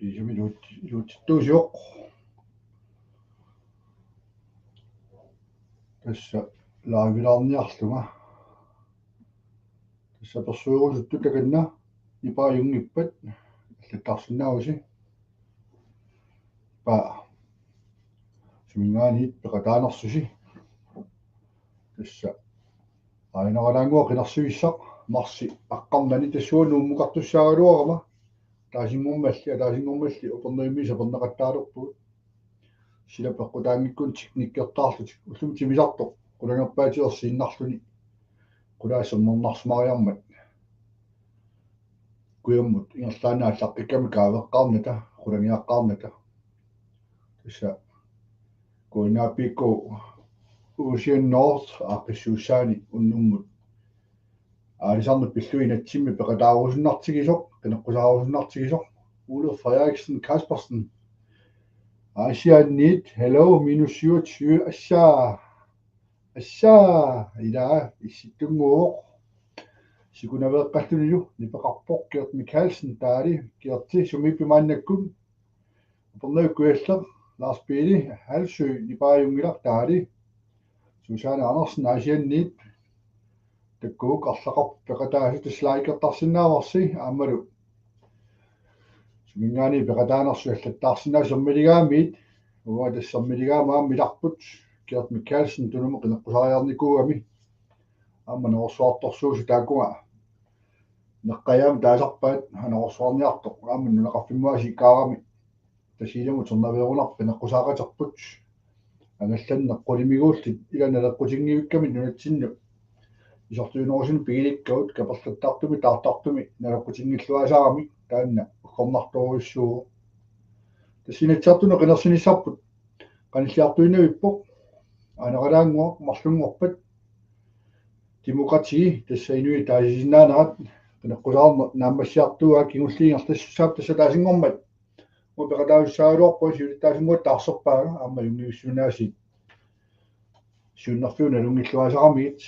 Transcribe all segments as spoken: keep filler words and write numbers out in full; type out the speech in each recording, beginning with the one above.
Isumi iluut-, iluutsittuusivoq. Tassa live-ilaarniarlunga. Tassa persuerusuttut takanna nipaa junngippat allattarsinnaavusi. Paa. Suminngaanniit peqataanersusi. Tassa. Aajuna qalaannguaq qinersivissaq marsip aqqarnani tassunga Nuummukartussaagaluarama. Ataasinngormalli, ataasinngormalli Upernavimmiit saperneqattaalerpugut. Sila peqqutaanngikkunik teknikkertaarlutik. Ullumi timmisartoq qulangerpaatilersiinnarluni. Qulaa sermernarsimariarmat. Kujammut ingerlaannaq allaqqikkamik kaaveqqaarnata, qulangiaqqaarnata. Tassa K N A P K Ocean North aaqqissuussaani unnummut aalisarneq pillugit inatsimmi peqataarusunnartigisoq, qineqqusaarusunnartigisoq. Ole Frederiksen Kaspersen. Aasianniit, hello, minus syvogtyve, assaa. Assaa, ilaa, issittunnguuvoq. Sikunaveeqqallunilu nipeqarpoq Gert Mikkelsen, taali, Gerti, sumiippi maannakkut? Upernavik Kujalleq, Lars Pele Halsø, nipaa junngilaq, taali. Susanne Andersen, Aasianniit. Takuuk, arlaqarpoq peqataasut, tassa likertarsinnaavarsi aammalu. Suminngaanniit peqataanersut allattaarsinnaavusi sermiligaamiit, uanga tassa sermiligaama aamma ilarput, Gert Mikkelsen Tunumut qineqqusariarnikuugami. Aamma anorersuartorsuusoq taakunga. Neqqajaamik taasarpaat anorersuarniartoq, aamma nunaqarfimmukaasiit ikaarami. Tasiilamut tornaveerunarpoq qineqqusaaqaterput. Angallanneq qulimiguullit ila naleqqutinngivikkamik nunatsinnut isortuinerusuni pigilikkagut, kaperlattartumi taartartumi naleqqutinngilluasaramik, taanna uggornartorujussuuvoq. Tassa Inatsisartunut qinersinissarput qanilliartuinnavippoq, aajuna qalaannguaq marlunngorpat. Demokrati, tassa inuit taasisinnaanerat, qineqqusaarneq naammassiartuugaa, kingulliit ingerlassussaapput tassa ataasinngormat. Uanga peqataasussagaluarpunga, siulittaasunnguaq taarserpaanga, aamma jungiussuunaasiit siunnerfiup nalunngilluasaramigit,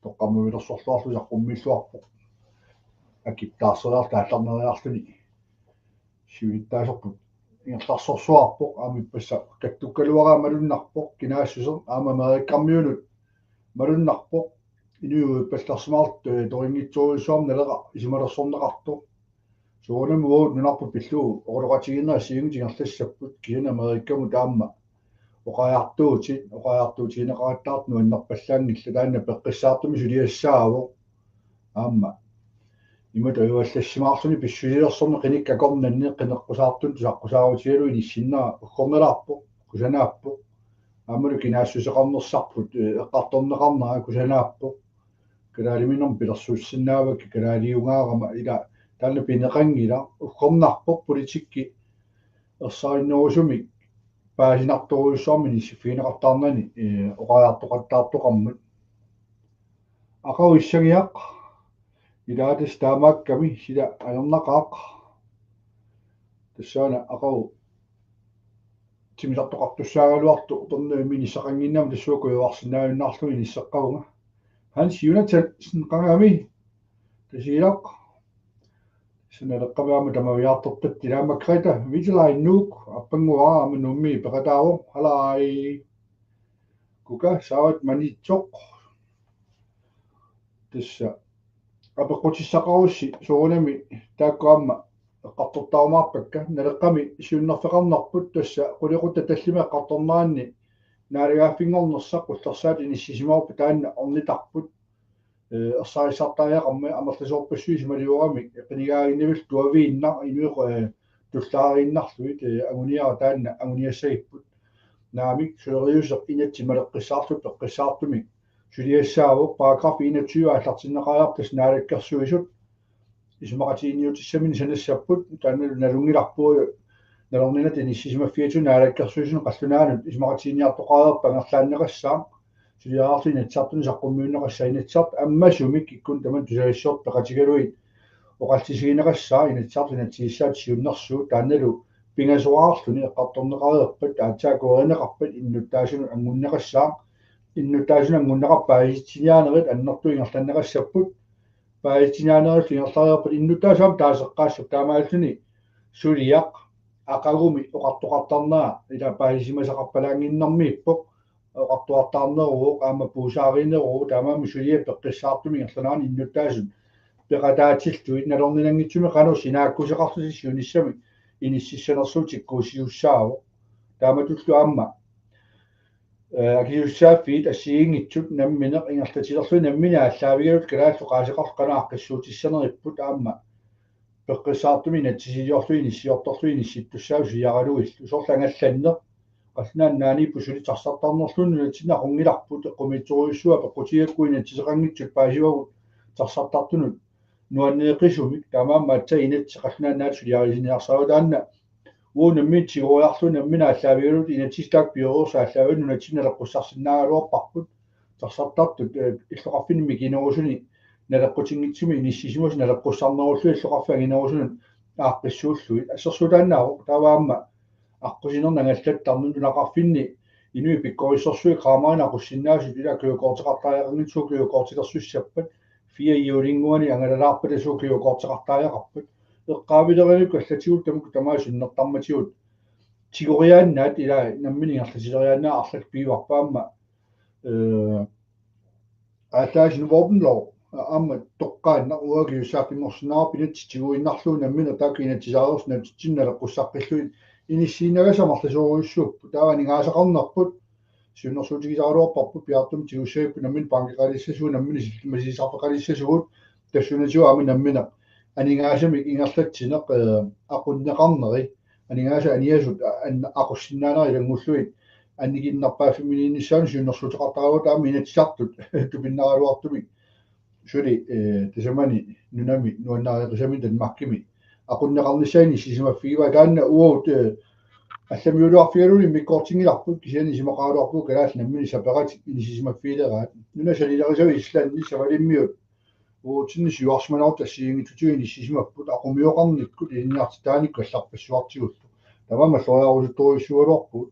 toqqammavilersorluarlugu saqqummiilluarpoq. Akip taarseriarlugu aallarneriarluni siulittaasorput ingerlarsorsuarpoq, aamma ippassaq kattukkaluaraa malunnarpoq, kinaassuseq aamma Amerikkarmiunut malunnarpoq, inuit uippallarsimaartut, eh, torinngitsorujussuarmik Naleraq isumalersorneqartoq. Soorunami uagut nunarput pillugu oqaloqatigiinnerat assigiinngitsut ingerlassapput, kisianni Amerikkamut taama oqariartuutit, oqariartuutigineqarattaartut nuannerpallaanngillat, taanna peqqissaartumik suliassaavoq. Aamma imatut ajuallassimaarluni pissusilersorneq qinikkat akornanni qineqqusaartunut tusaqqusaarutigalugu inissinnera uggornalaarpoq, kusanaappoq. Aammalu kinaassuseqarnersarput, eh, eqqartorneqarnera kusanaappoq. Kalaaliminermik pilersuussinnaavakkit kalaaliugaarama, ila taanna pineqanngilaq, uggornarpoq politikki ersarinnerusumik paasinartorujussuarmik inissiffigineqartarnani, eh, oqariartoqattaartoqarmat. Aqagu issagiaq, ilaatigut taamaakkami sila ajornaqaaq. Tassaana aqagu timmisartoqartussaagaluartoq Upernavimmi inissaqannginnama tassunga kujavarsinnaajunnaarlugu inisseqqavunga. Hans Jonathansen, qangami? Tasiilaq. Sanareqqaviarma tamaviaartortat, ilaamma Greta Vitalain Nuuk, aappannguara aamma Nuummi peqataavoq, halai. Kuka Saavat Maniitsoq. Tassa apeqqutissaqarussi soorunami taakku aamma eqqartortarumaarpakka. Naleqqami siunnerfeqarnerput tassa qulequttat tallimat eqqartorneranni naalagaaffinngornersaq Qullersaata inissisimavarput, taanna ornitarput. Eh, ersarissartariaqarmat amerlasoorpassuit isumaliorami qinigaaginnarlugu tuaviinnaq inuit, eh, tullaariinnarlugit, eh, anguniagaq taanna anguniassagipput. Naamik, suleriaaseq inatsit maleqqissaarlutik peqqissaartumik suliassaavoq, paragraf enogtyve aallartinneqariarpat tassa Naalakkersuisut isumaqatigiinniutissaminnut sanassapput, taannalu nalunngilarput nalorninata inissisimaffiatigut Naalakkersuisunut qallunaanut isumaqatigiinniartoqareerpat angerlaanneqassaaq, suliariarlugu Inatsisartuni saqqummiunneqassaaq. Inatsisartut ammasumik kikkunnut tamanut tusagassiortut peqatigalugit oqallisigineqassaaq, Inatsisartut inatsisissaattut siunnersuut, taannalu pingasoraarluni eqqartorneqareerpat, aatsaat akuerineqarpat innuttaasunut anngunneqassaaq. Innuttaasunut anngunneqarpat paasitsiniaanerit annertuut ingerlanneqassapput. Paasitsiniaanerillu ingerlareerpat innuttaasut aamma taaseqqaassapput, taamaalilluni suliaq aqagumi oqartoqartarnera ila paasisimasaqarpalaannginnarmiippoq, oqartoqartarneruvoq aamma puusaarineruvoq, taamaammat suliat peqqissaartumik ingerlanerani innuttaasut peqataatillugit nalorninanngitsumik qanoq sinaakkuseqarlutik siunissami inississanersuutikkuusiussaavoq. Taamatullu aamma akisussaaffiit assigiinngitsut nammineq ingerlatilerlugit nammineq aallaavigalugit kalaallit oqaaseqarlutik qanoq aaqqissuutissaneripput aamma peqqissaartumik inatsisiliorlugit inissiortorlugit inissittussaavoq suliaralugillu. Soorlu angallanneq, qallunaat nunaanniipput suli taxartarnerluunniit nunatsinni aqunngilarput, eqqumiitsorujussuaq apeqqutigigakku inatsiseqanngitsut paasivagut taxartartunut nuanneeqisumik, taamaammat aatsaat inatsit qallunaat nunaata suliarisinnaasassaagut. Taanna uagut nammineq tigoriarlugu nammineq aallaavigalugit inatsisit taakku pioreersut aallaavigalugit nunatsinni naleqqussarsinnaagaluarparput, taxartartut illoqarfinni mikinerusuni naleqqutinngitsumik inissisimasut naleqqussarnerullugit illoqarfik anginerusunut aaqqissuullugit. Assersuutaannaavoq taava aamma aqqusinerni angallattarneq nunaqarfinni inuit pikkorissorsuit kraamerinik aqussinnaasut ila kørekorteqartariaqanngitsut kørekortilersussappat fire hjulinnguanik angalalaarpata suut kørekorteqartariaqarpat. Eqqaavilerinikut allatigullu tamakku tamaasa sunnertarmatigut tigoriaannaat ila nammineq ingerlatileriaannaat arlallit pigivarput aamma, eh, aallaasinut våbenlov aamma toqqaannaq uagut akisussaaffinngorsinnaavoq inatsit tiguinnarlugu nammineq taakku inatsisaareersut nunatsinni naleqqussaqqillugit inissiinnagassat amerlasoorujussuupput. Taava aningaasaqarnerput siunnersuutigisaraluarparput piaartumik tigussagipput nammineq bankeqalissasugut nammineq sillimasiisarfeqalissasugut tassunatigut aamma nammineq aningaasamik ingerlatsineq, eh, aqunneqarneri aningaasat aniasut a-, an-, aqussinnaaneri ilanngullugit annikinnerpaaffimminiinnissaanut siunnersuuteqartaraluartut aamma inatsisartut tupinnaraluartumik suli, eh, tasamani nunami nuannariaqisami Danmarkimi aqunneqarnissaat inissisimaffigivaa. Taanna uagut, eh, allamiuliorfigalugit immikkoortinngilarput kisianni isumaqaraluarpugut kalaallit nammineq sapeqatik inissisimaffigileraat. Nunat sanilerisavut Islandi Savalimmiut uagutsinnut siuarsimanerlutik assigiinngitsutigut inissisimapput aqumioqarnikkut ilinniartitaanikkut allarpassuartigullu. Tamanna alloriarusuttorujussuugaluarpugut.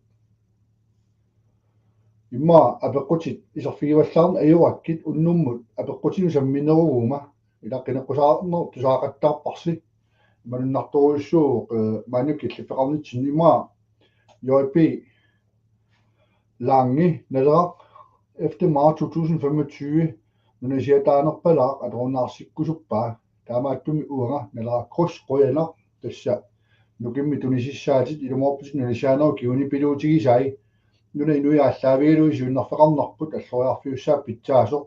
Immaqa apeqqutit iserfigivallaarneq ajorakkit unnummut apeqqutinut sammineruguma ila qineqqusaarneq tusagaqattaarparsi. Malunnartorujussuuvoq, eh, maanna killiffeqarnitsinni immaqa J P Lange Naleraq ellevte marts to tusind femogtyve nunasiataanerpalaaq atorunnaarsikkusuppaa. Taamaattumik uanga Naleraq Cross qujanaq tassa nukimmi tunisissaatit ilumoorputit nunasiaanerup kingunipiluutigisai nunap inui aallaavigalugit siunnerfeqarnerput alloriarfiussaat pitsaasoq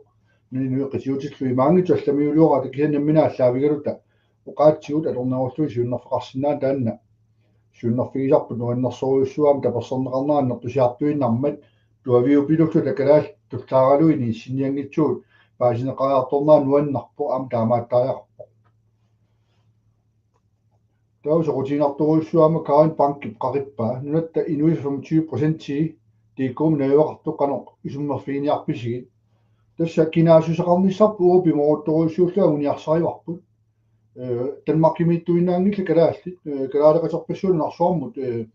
nunap inui qitiutillu imaanngitsoq allamiuliorata kisianni nammineq aallaavigaluta oqaatsigut atornerullugit siunnerfeqarsinnaanera taanna siunnerfigisarput nuannersorujussuaq aamma taperserneqarnera annertusiartuinnarmat tuaviupilulluta kalaallit tullaaralugit inissinnianngitsugut paasineqariartornera nuannerpoq aamma taamaattariaqarpoq. Taava soqutiginartorujussuarmik Karin Bankip qaqippaa nunatta inuisa femogtyve procentii D K-mi najugaqartoq qanoq isummerfiginiarpisigit. Tassa kinaassuseqarnissarput uagut pimooruttorujussuullunga anguniarsarivarput. Eh, Danmarkimiittuinnaanngillat kalaallit, eh, kalaaleqaterpassuit nunarsuarmut, eh,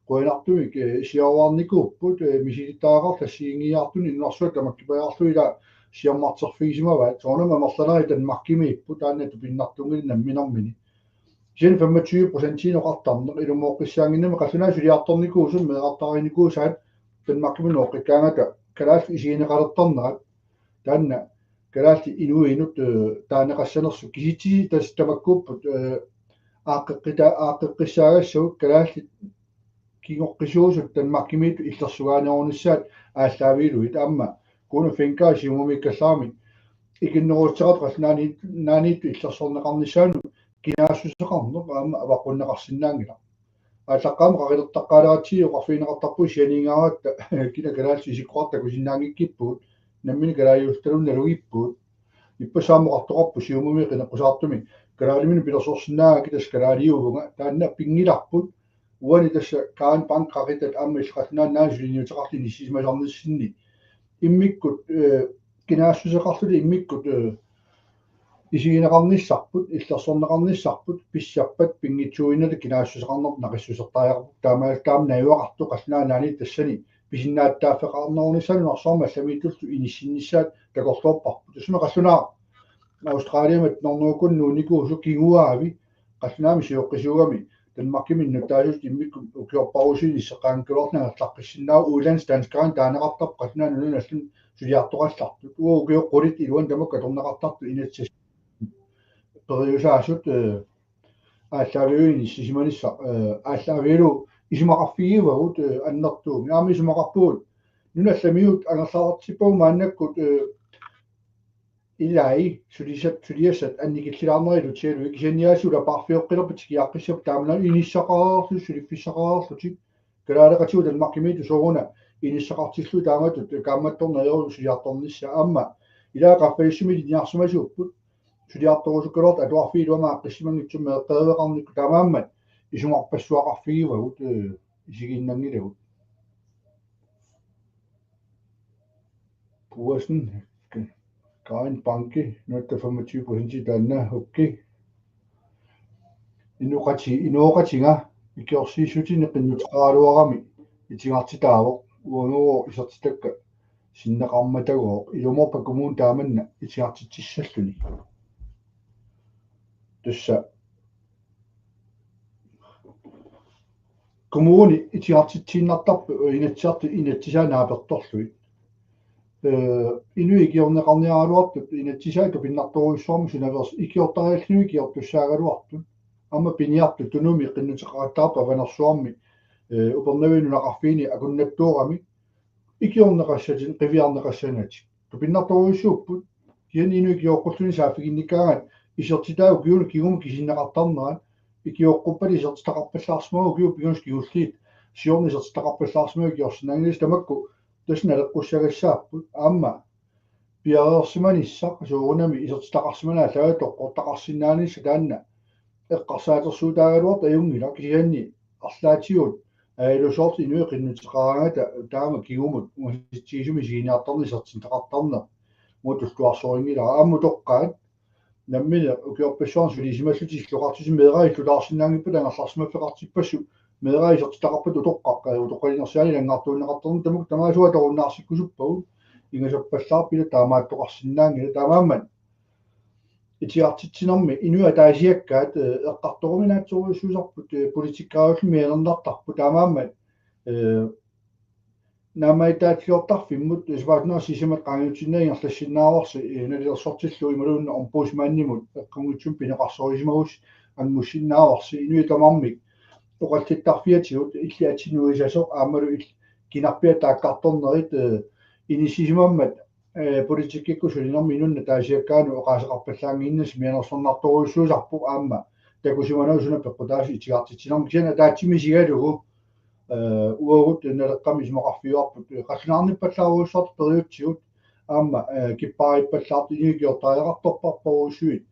qujanartumik, eh, siaruarnikuupput, eh, misilittagaqarlutik assigiinngiiaartunik nunarsuaq tamakkipajaarlugu ila siammarterfigisimavaat. Soorunami amerlanerit Danmarkimiipput, taanna tupinnartunngilaq namminermini. Kisianni femogtyve procentinik oqartarneq ilumooqqissaannginnami qallunaat suliartornikuusut meerartariinikuusaat Danmarkimut nooqqikkaangata kalaallit isigineqalertarnerat. Taanna kalaallit inuinut, eh, taaneqassanersut kisitsisit tassa tamakkuupput, eh, aaqqeqqita-, aaqqeqqissaagassagut kalaallit kingoqqisuusut Danmarkimiittut illersugaanerunissaat aallaavigalugit aamma Kuno Fencker Siumumiikkallarami ikinnerussuteqartoq qallunaaniit-, naaniittut illersorneqarnissaanut kinaassuseqarneq aamma avaqqunneqarsinnaanngilaq. Aallaqqaammut qaqilertaqqaaleratsigit oqarfigineqartarpugut sianiingaaratta kina kalaallisut isikkoqartut takusinnaanngikkippugut, nammineq kalaaliullutaluunniit nalugippugut. Ippassaq aamma oqartoqarpoq Siumumi qineqqusaartumi kalaaliminik pilersorsinnaagakku tassa kalaaliuvunga, taanna pinngilarput. Uani tassa Karin Bank qaqitat aamma illit qallunaat nunaanni suliniuteqarlutit inissisimasarnissinni immikkut, eh, kinaassuseqarlutik immikkut, eh, isigineqarnissarput, illersorneqarnissarput, pissappat pinngitsuuinnata kinaassuseqarnerput naqissusertariaqarpoq. Taamaalilluta aamma najugaqartoq qallunaat nunaanni tassani pisinnaatitaaffeqarnerunissaanut nunarsuarmi allamiittullu inissinnissaat takorloorparput. Tassami qallunaaq Australiamut nornguukkuni nuunnikuusoq kinguaavi qallunaamik sioqqisuugami Danmarkimi innuttaasut immikkut ukiorpassuit inisseqqaanngikkaluarlugit angerlaqqissinnaavagut, udlandsdanskerinik taaneqartarput qallunaat nunanut allanut suliartoqallartut. Uagut ukiut qulit iluanni tamakku atorneqartartut inatsisartut periusaasut, eh, aallaavigalugu inissisimanissaq, eh, aallaavigalugu isumaqarfigivagut, eh, annertuumik. Aamma isumaqarpugut nunat allamiut angerlartippagut maannakkut, eh, ilai sulisat, suliassat annikillilaarnerit ilutigalugit, kisianni aasiit ulapaarfioqqilerput tikiaqqissapput taamani inissaqareerlutik, suliffissaqareerlutik. Kalaaleqatigut Danmarkimiittut sooruna inissaqartillugit taamatut kaammattorneq ajorlugu suliartornissaat. Aamma ilaa qaffasissumi ilinniarsimasuupput suliartorusukkaluartut atuarfiit iluamik aaqqissimanngitsut meeqqeriveqarnikkut, taamaammat isumarpassuaqarfigivagut, eh, isigiinnanngilagut. Puasen, Karin Banke, nuatta femogtyve procent taanna, okay. Inooqati-, inooqatiga ikiorsiissutinik qinnuteqaraluarami itigartitaavoq, uagut isertitakka sinneqarmatagooq, ilumoorpa kommuni taamanna itigartitsissalluni. Tassa kommuni itigartitsiinnartarpoq, eh, Inatsisartut inatsisaat naapertorlugit. Eh, inuit ikiorneqarniaraluartut inatsisaat tupinnartorujussuarmik sunaveersoq, ikiortariallit ikiortussaagaluartut. Aamma piniartut Tunumi qinnuteqaqattaarput avanersuarmi, eh, Upernaviup nunaqarfiini akunnattoorami ikiorneqassatik, qiviarneqassanatik. Tupinnartorujussuupput. Kisianni inuit ikioqqulluni saaffiginnikkaangat isertitaat ukiunut kingumut kisinneqartarnerat, ikioqquppat isertitaqarpallaarsimavoq ukiut pingasut kingulliit siorna isertitaqarpallaarsimavoq ikiorsinnaanngilasi, tamakku tassa naleqqussagassaapput. Aamma piareersimanissaq soorunami isertitaqarsimanera allaat toqqortaqarsinnaanissaq taanna eqqarsaatersuutaagallartoq ajunngilaq, kisianni arlaatigut ajalusoortut inuit qinnuteqaraangata taama kingumut ungasitsigisumik isiginiartarneq isertitaqartarneq uagut tulluarsorinngilara. Aamma utoqqaat nammineq ukiorpassuarni sulisimallutik illoqartussat meeraattut illuutaarsinnaanngippata angerlarsimaffeqartippassuk, meeraattut isertitaqarpata utoqqaq-, eh, utoqqalinersiaani ilanngartuunneqartarneq, tamakku tamaasa atorunnaarsikkusuppagut, ingasappallaarput, ila taamaattoqarsinnaanngilaq. Taamaammat itigartitsinermi inuit ataasiakkaat, eh, eqqartoruminaatsorujussuusarput, eh, politikkeriulluni mianernartarput, taamaammat, eh, naammagittaatiliortarfimmut, eh, sapaatip-akunneri sisamat qaangiutinnagu ingerlassinnaavarsi, eh, nalilersortillugu imaluunniit ombudsmandimut eqqunngitsumik pineqarsorissimagussi anngussinnaavarsi, inuit tamarmik oqallittarfiatigut, illit atit nuisasoq aammalu il-, kinarpiat taakkartornerit, eh, inissisimammat, eh, politikkikkut sulinermi inunnut ataasiakkaanut oqaaseqarpallaannginnassi mianersornartorujussuusarpoq, aamma takusimanagu suna peqqutaasut itigartitsinermi. Kisianni ataatsimik isigalugu, eh, uagut Naleqqami isumaqarfigaarput, eh, qallunaarnippallaarujussuartut periutsigut, aamma, eh, kippaarippallaartut, inuit ikiortariaqartorparpassuit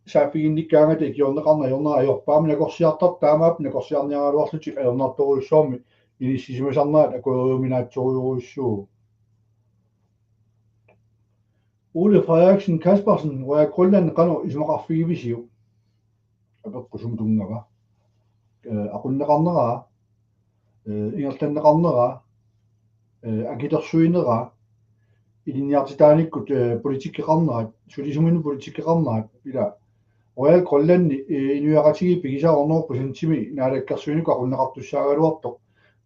saaffiginnikkaangata ikiorneqarneq ajornera ajorput, aamma nakorsiartartut taamaappoq, nakorsiarniaraluarlutik ajornartorujussuarmik inissisimasarnerat akueriuminaatsorujussuuvoq. Ole Frederiksen Kaspersen, Royal Greenland qanoq isumaqarfigivisiuk? Apeqqut sumut tunngava. Eh, aqunneqarnera, eh, ingerlanneqarnera, eh, akilersuinera, ilinniartitaanikkut, eh, politikkeqarnerat, sulisuminut politikkeqarnerat, ila Royal Greenlandi, eh, inuiaqatigiit pigisaat hundrede procentimik naalakkersuinikkut aqunneqartussaagaluartoq.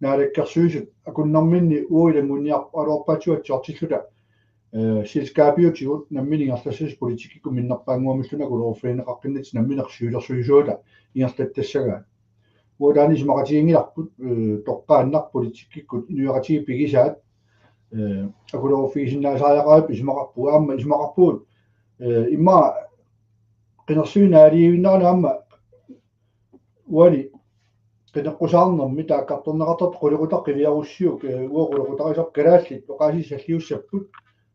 Naalakkersuisut akunnerminni uagut ilanngunniaraluarpaatsigut atsiortilluta, eh, selskabiutigut nammineq ingerlassasoq politikkikkut minnerpaannguamilluunniit akuleruffigineqaqqinnatik nammineq siulersuisuata ingerlattassagaat. Uagut taanna isumaqatiginngilarput, eh, toqqaannaq politikkikkut inuiaqatigiit pigisaat, eh, akuleruffigisinnaasariaqaripput isumaqarpugut, aamma isumaqarpugut, eh, immaqa qinersineq aalajangiinnarneq aamma uani qineqqusaarnermi taakkartorneqartartoq qulequtaq qiviarussiuk, eh, uagut qulequtarisarput kalaallit oqaasii salliussapput,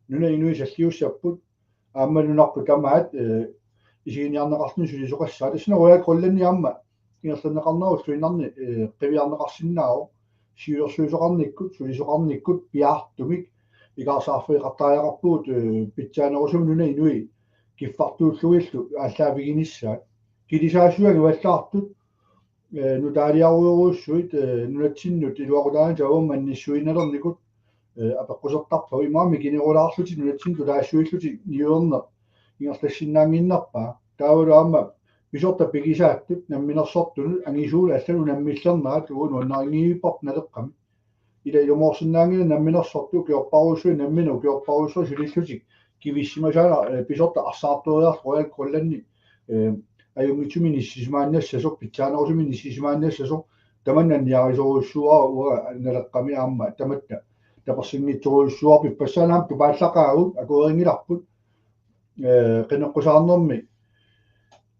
nunap inui salliussapput, aamma nunarput tamaat, eh, isiginiarneqarluni sulisoqassaaq. Tassani Royal Greenlandi aamma ingerlanneqarnera ulluinnarni, eh, qiviarneqarsinnaavoq, siulersuisoqarnikkut, sulisoqarnikkut piaartumik ikaarsaarfeqartariaqarpugut, eh, pitsaanerusumik nunap inui kiffartuullugillu aallaaviginissaat. Kilisaassuit angivallaartut, eh, nutaaliarujorujussuit, eh, nunatsinnut iluaqutaanit aamma annissuinnalernikut, eh, apeqqusertarpagut, imaammi kinnerulaarlutik nunatsinnut tulaassuillutik niuerneq ingerlassinnaannginnerpaa. Taavalu aamma pisortat pigisaattut namminersortunut angisuuneq allanut unammillernerat uagut nuannarinngivippara Naleqqami. Ila ilumoorsinnaanngilaq namminersortut ukiorparujussuit nammineq ukiorparujussuit sulillutik kivissimasaannik, eh, pisortat arsaartueriarlugit Royal Greenlandi, eh, ajunngitsumik inissisimaannassasoq, pitsaanerusumik inissisimaannassasoq, tamanna niarisorujussuuara uanga Naleqqami aamma tamatta tapersinngitsorujussuuara. Ippassaq aamma tupaallaqaagut akuerinngilarput, eh, qineqqusaarnermi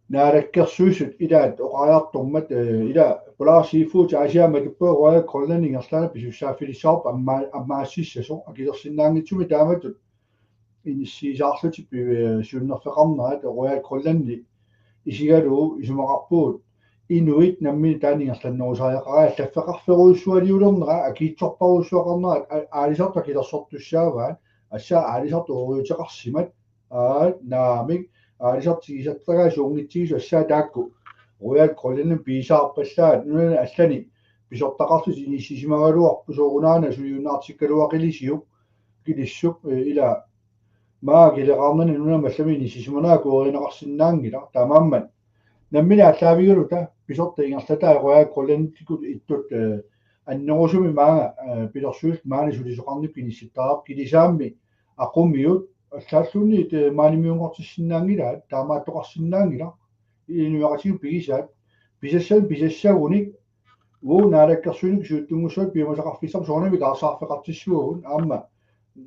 Naalakkersuisut ilaat oqariartormat, eh, ila Polar Seafood Asia matuppa Royal Greenland ingerlaannaq pisussaaffilissavarput amma-, ammaassissasoq akilersinnaanngitsumik taamatut inissiisaarlutik pi-, eh, siunnerfeqarnerat Royal Greenlandi isigalugu isumaqarpugut inuit namminneq taanna ingerlannerusariaqaraat allaffeqarferujussualiulernera akiitsorparujussuaqarnera a-, aalisartut akilersortussaavaat assaa aalisartut uuriuteqarsimat Aa, naamik, aalisartut tigisartagaat suunngitsigisut assaat taakku. Royal Greenlandimi piisaarpallaat nunani allani pisortaqarlutik inissisimagaluarput soorunami suliunnaartikkaluaqilisiuk, kilissuk, eh, ila. Maa kileqarnani nunani allami inissisimanera akuerineqarsinnaanngilaq. Taamaammat. Nammineq aallaavigaluta pisortat ingerlatai Royal Greenlandikut ittut, eh, annerusumik maanga, eh, pilersuillutik maani sulisoqarnikkut inissittariaqarput kilisaammi aqumiut allaalluunniit, eh, maanimiunngortissinnaanngilaat, taamaattoqarsinnaanngilaq, inuiaqatigiit pigisaat, pisassanik pisassagunik, uagut naalakkersuinikkut siuttunngussagut piumasaqarfissarput soorunami kaarsaarfeqartissuagut, aamma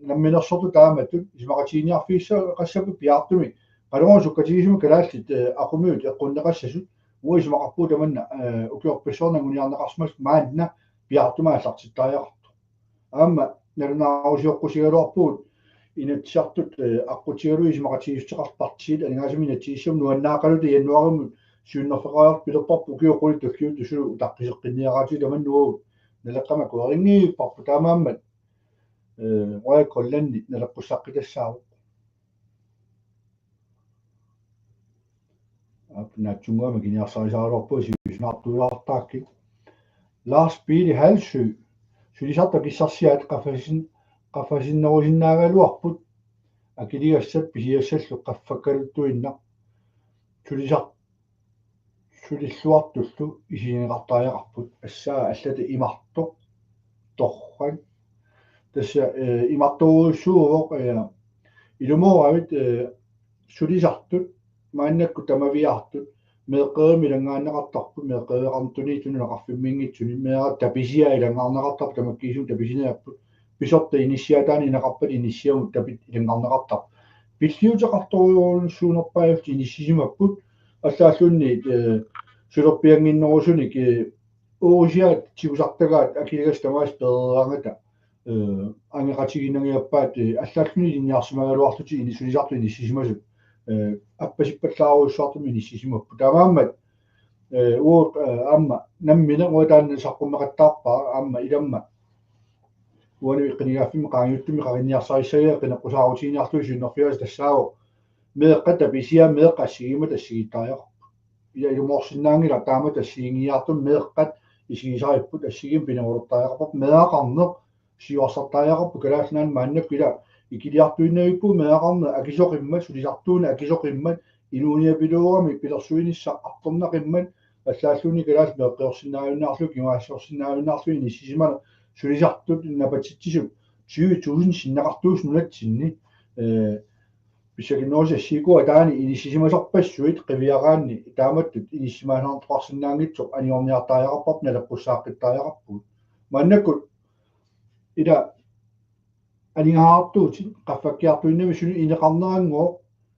namminersortut taamatut, isumaqatigiinniarfissaqassapput piaartumik, qanoruna sukkatigisumik kalaallit, eh, aqumiut eqqunneqassasut, uagut isumaqarpugut tamanna, eh, ukiorpassuarni anguniarneqarsimasut maanna piaartumik aallartittariaqartoq. Aamma nalunaarusioqqusigaluarpugut Inatsisartut, eh, aqqutigalugit isumaqatigiissuteqartut partiit aningaasanut inatsisissamut nuannaaqaluta januarimut siunnerfeqariarluta pilerparput ukiut qulit tulliuttut suli utaqqiseqqinniaraatigut tamanna uagut Naleqqami akuerinngiipparput taamaammat, eh, Royal Greenlandi naleqqussaqqittassaavoq. Aap, naatsunnguamik kiniarsarisaraluarpugut sivisnaartuulaartaakkit. Lars Biili Halsø, sulisartut akissarsiaat qaffasin-, qaffasinnerusinnaagaluarput, akiligassat pisiassallu qaffakkaluttuinnaq. Sulisar-, sulilluartullu isigineqartariaqarput, assaa allata imartoq, torrak. Tassa, eh, imartorujussuuvoq, eh, ilumooravit, eh, sulisartut, maannakkut tamaviaartut, meeqqerivimmi ilanngaanneqartarput, meeqqeriveqartuniittunut nunaqarfimmiinngitsunik, meeraq tapisiaq ilanngaarneqartarput, tamakkiisumik tapisineqarput, pisortat inissiaat taanna ineqarpat inissiamut tapit ilanngaarneqartarput. Pilliuteqartorujussuunerpaajullutik inissisimapput, allaalluunniit, eh, sulerpiannginnerusunik, eh, urusiaat tigusartagaat akiligassat tamaasa pereeraangata, eh, angeqatigiinnaviappaat, eh, allaalluunniit ilinniarsimagaluarlutik ini-, sulisartut inissisimasut, eh, appasippallaarujussuartumik inissisimapput. Taamaammat, eh, uagut, eh, aamma nammineq uanga taanna saqqummeqattaarpara aamma ilamma. Uani qinigaaffimmi qaangiuttumi qarinniarsarissagiga qineqqusaarutigiinniarlugu siunnerfigaasa tassaavoq. Meeqqat tapisiaat meeqqat assigiimmata assigiittariaqarput. Ila ilumoorsinnaanngilaq taamatut assigiinngiiaartumik meeqqat isigisaripput assigiimmik pinerulertariaqarput meeraqarneq siuarsartariaqarput Kalaallit Nunaanni maannakkut ila ikiliartuinnavippugut meeraqarneq akisoqimmat sulisartuuneq akisoqimmat inuuniapiloorami pilersuinissaq artornaqimmat allaalluunniit kalaallit meeqqiorsinnaajunnaarlugit kinguaassiorsinnaajunnaarlugit inissisimaneq sulisartut napatitsisut tyve tusind sinneqartuusut nunatsinni, eh, pissakinnerussi assigiikua taani inissisimasorpassuit qiviaraanni taamattut inissisimaannartoqarsinnaanngitsoq anigorniartariaqarparput naleqqussaaqqittariaqarpugut. Maannakkut ila aningaasartuutit qaffakkiartuinnarmik suli ineqarnerannguaq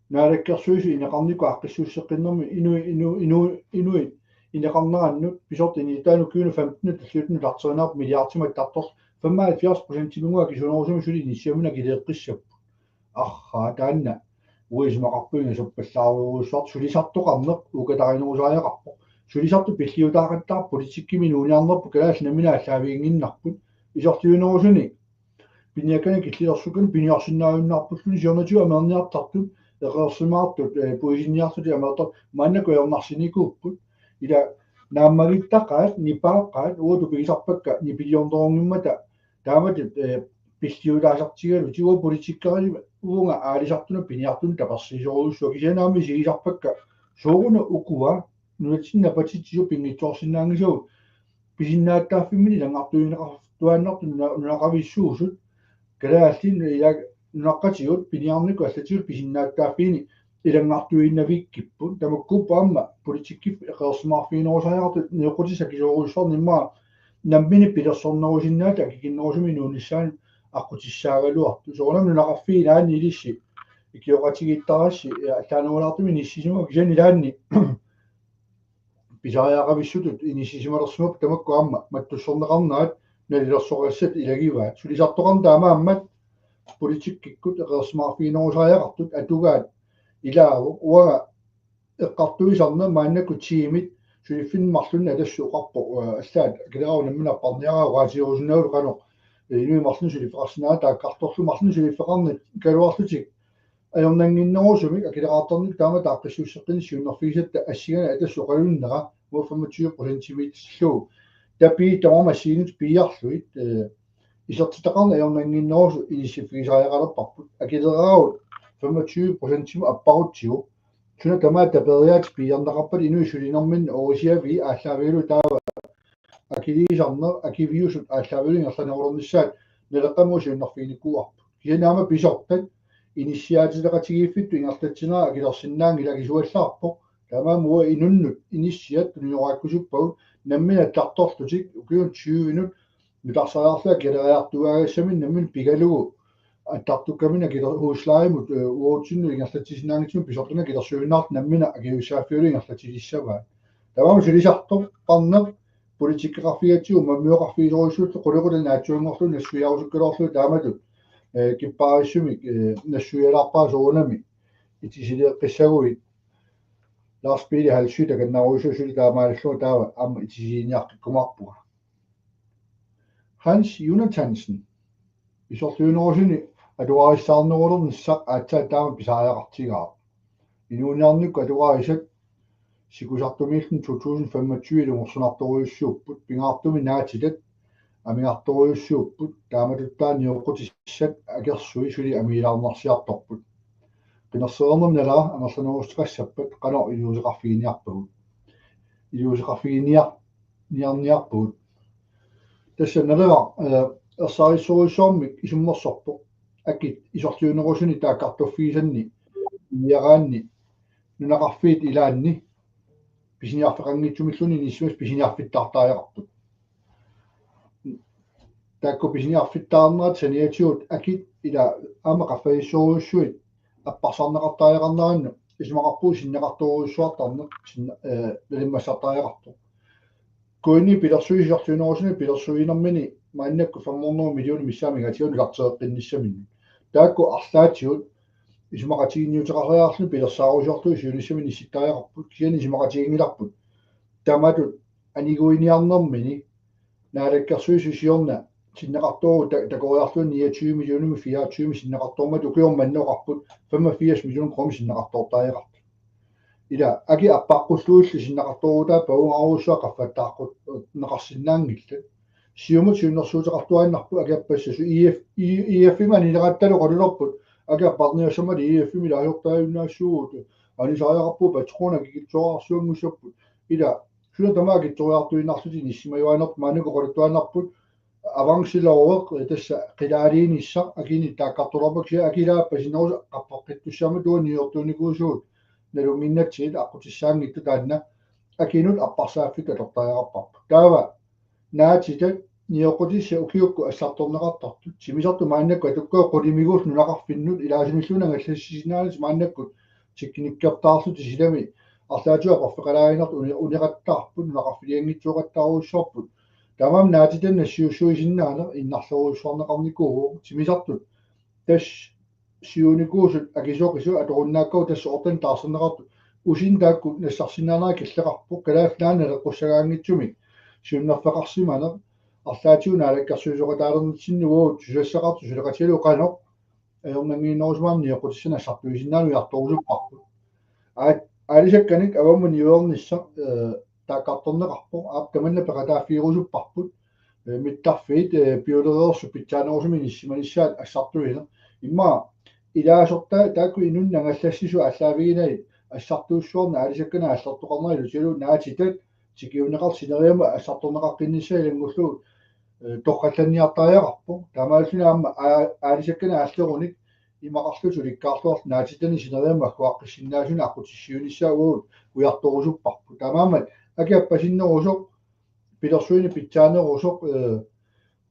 Naalakkersuisut ineqarnikkut aaqqissuusseqqinnermi inu-, inu-, inu-, inuit ineqarnerannut pisortat inissitaanut ukiunut femten tulliuttuni utarterineqarput milliardimut attartorlu femoghalvfjerds procentiminngaanniit akisuunerusumik suli inissiaminnik akileeqqissapput. Arraa taanna uanga isumaqarpunga ingasappallaaruussartoq sulisartoqarneq uukatarinerusariaqarpoq. Sulisartut pilliutaaqattaarput politikkimi inuuniarnerput kalaallit namminneq aallaaviginnginnarput. Isorliunerusuni piniakkanik killilersukkanik piniarsinnaajunnaarpulluni siornatigut ameerniartartut, eqeersimaartut, eh, puisinniarlutik ameertartut, maannakkut ajornarsinikuupput. Ila naammagittaqaat, nipaaqaat, uagut tupigisarpakka, nipiliornerunngimmat, taamatut, eh, pilliutaasartigalutik, uagut politikkerit, uunga aalisartunut piniartunut tapersersorujussuaq, kisianni aamma isigisarpakka, Sooruna ukua nunatsinni napatitsisoq pinngitsoorsinnaanngisagut pisinnaatitaaffimmini ilanngartuineqartuaannartut nuna-, nunaqavissuusut, kalaallit ilaa nunaqqatigut piniarnikkut allatigut pisinnaatitaaffiini ilanngartuiinnavikkipput. Tamakkuupput aamma politikkikkut eqeersimaarfiginerusariaqartut nioqqutissat akisoorujussuarnik immaqa nammineq pilersornerusinnaasut akikinnerusumik inuunissaanut aqqutissaagaluartut. Soorunami nunaqarfiit ilaanni ilissi ikioqatigiittarassi, ja, allaanerulaartumik inissisimapput, kisianni ilaanni pisariaqavissutut inissisimalersimapput, tamakku aamma mattussorneqarnerat nalilersoqassat ilagivaat. Sulisartoqarneq taamaammat politikkikkut eqeersimaarfiginerusariaqartut atugaat ilaavoq. Uanga eqqartuisarneq maannakkut tiimit suliffinni marlunni atassup oqarpoq, eh, allaat akileraaruk nammineq apparniaraq oqaatigerusunnaagaluarlugu qanoq, eh, inuit marlunnik suliffeqarsinnaanera taakkartorlugu, marlunnik suliffeqarneq kaluarlutik ajornannginnerusumik akileraartarnikkut taama taaqqissuusseqqinneq siunnerfigisatta assinganik atassup oqalunnera uanga femogtyve procentimiitillugu. Tapiit tamarmik assigiinngitsut piiarlugit, eh, isertitaqarneq ajornannginnerusoq inissiffigisariaqalerparput. Akileraarut femogtyve procentimut apparutsigu. Suna tamaat tapeeriaatsip piiarneqarpat inuit sulinerminni oorisiaviit aallaavigalugu taava akiliisarneq, akiviusut aallaavigalugit ingerlanerulernissaat Naleqqami siunnerfiginikuuarput. Kisianni aamma pisortat inissiaatileqatigiiffittut ingerlatsinerat akilersinnaanngilaq, akisuallaarpoq. Taamaammat uagut inunnut inissiat tunioraaqqusuppagut nammineq attartorlutik ukiunut tyvenut nutarsariarlugit akileriartuaagassaminnik nammineq pigalugu attartukkaminnik akiler-, huslejemut, eh, uagutsinnut ingerlatsisinnaanngitsumik pisortanut akilersuinnarluta nammineq akisussaaffigalugu ingerlatsilissavaat. Taamaammat sulisartoqarneq politikkeqarfigatsigu uummammioqarfigisorujussuullugu qulequtaq naatsuunngorlugu nassuiarusukkaluarlugu taamatut, eh, kippaarissumik, eh, nassuialaarpara soorunami itisileeqqissaguit Lars Pele Halsøe takannaruisui suli taamaalillunga taava aamma itisiginiaqqikkumaarpunga. Hans Jonathansen. Isorliunerusuni atugarissaarnerulernissaq aatsaat taama pisariaqartigaaq. Inuuniarnikkut atugarisat sikusartumiilluni to tusind femogtyve ilungersunartorujussuupput, pingaartumik naatitat amigartorujussuupput, taamatuttaaq nioqqutissat akersui suli amiilaarnarsiartorput. Qinersereernermi nalaat amerlanerussuteqassappat qanoq iliuuseqarfiginiarpagut. Iliuuseqarfiginiar-, niarniarpagut. Tassa Naleraq, eh, ersarissorujussuarmik isummersorpoq. Akit isorliunerusuni taakkartorfigisanni, niaraanni, nunaqarfiit ilaanni, pisiniarfeqanngitsumilluunniit inissisimasut pisiniarfittaartariaqarput. Taakku pisiniarfittaarnerat saniatigut akit ila aamma qaffasissorujussuit apparsarneqartariaqarnerannut isumaqarpunga sinneqartorujussuartarneq sinne-, eh, nalimmassartariaqartoq. Kuini pilersuisoq isorliunerusuni pilersuinermini maannakkut fem hundrede millioner missaanni migatigut nutartereqqinnissaminnik. Taakku arlaatigut isumaqatiginniuteqariarluni pilersaarusiorlugit siunissami inissittariaqarput, kisianni isumaqatiginngilarput. Tamatut aniguiniarnermini Naalakkersuisut siorna sinneqartoorugut ta-, takoriarlugit niogtyve millioner fireogtyve sinneqartoormat ukioq manna oqarput femogfirs millioner kroner sinneqartoortariaqartut. Ila akit appaqqullugu illit sinneqartoorutaa pavunngarujussuaq qaffattaaqqunneqarsinnaanngillat. Siumut siunnersuuteqartuaannarpoq akit appassasut. I F, I-, I F-imi anilerattalu oqalulerput akit apparniassammat I F-imi ilaasortaajunnaassuugut. Anisariaqarpugut patrona akikitsuararsuanngussapput. Ila suna tamaat akitsoriartuinnarlutik inissisimajuaannartut maannakkut oqaluttuaannarput. Avanceloveq, eh, tassa qilaaliinissaq akini taakkartorpakka, kisianni akit ilaa appasinnerusoq qaffaqqittussaammat uanga niuertuunikuusugut nalunnginnatsigit aqqutissaanngitsut taanna akinut apparsaaffittut atortariaqarparput. Taava naatitat nioqqutissat ukiukkut assartorneqartartut. Timmisartut maannakkut atukkagut qulimiguullutik nunaqarfinnut ilaasunilluunniit angallassisinnaanatik maannakkut teknikkertaarlutik silami arlaatigut aporfeqalaaginnartut uni-, uneqattaarput, nunaqarfilianngitsooqattaarujussuarput. Taamaammat naatitannik nassiussuisinnaaneq innarlerujussuarneqarnikuuvoq. Timmisartut tassa siunikuusut akisoqisut atorunnaakkagut tassa ortan taarserneqartut. Usin taakku nassarsinnaanerat killeqarpoq, Kalaallit Nunaanni naleqqussagaanngitsumik siunnerfeqarsimaneq arlaatigut naalakkersuisooqataalernitsinni uagut susassaqartut suleqatigalugit qanoq ajornannginnerusimanersoq nioqqutissanik assartuisinnaaneq ujartorusupparput. Aat-, aalisakkanik avammut niuernissaq, eh, taakkartorneqarpoq, aap tamanna peqataaffigerusupparput. Eh, mittarfiit, eh, piulereersut pitsaanerusumik inissisimanissaat assartuineq. Immaqa ilaasortaat taakku inunnut angallassisut aallaaviginagit assartuussuarnik aalisakkanik aallertoqarnera ilutigalugu naatitat tikiunneqartut sineriammat assartorneqaqqinnissaat ilanngullugu, eh, torrallanniartariaqarpoq. Taamaalilluni aamma aa-, aalisakkanik aallerunik imaqarlutik ulikkaarluarlutik naatitanik sineriammat agguaqqissinnaasunik aqqutissiuunissaa uagut ujartorusupparput. Taamaammat aki appasinnerusoq, pilersuineq pitsaanerusoq, eh,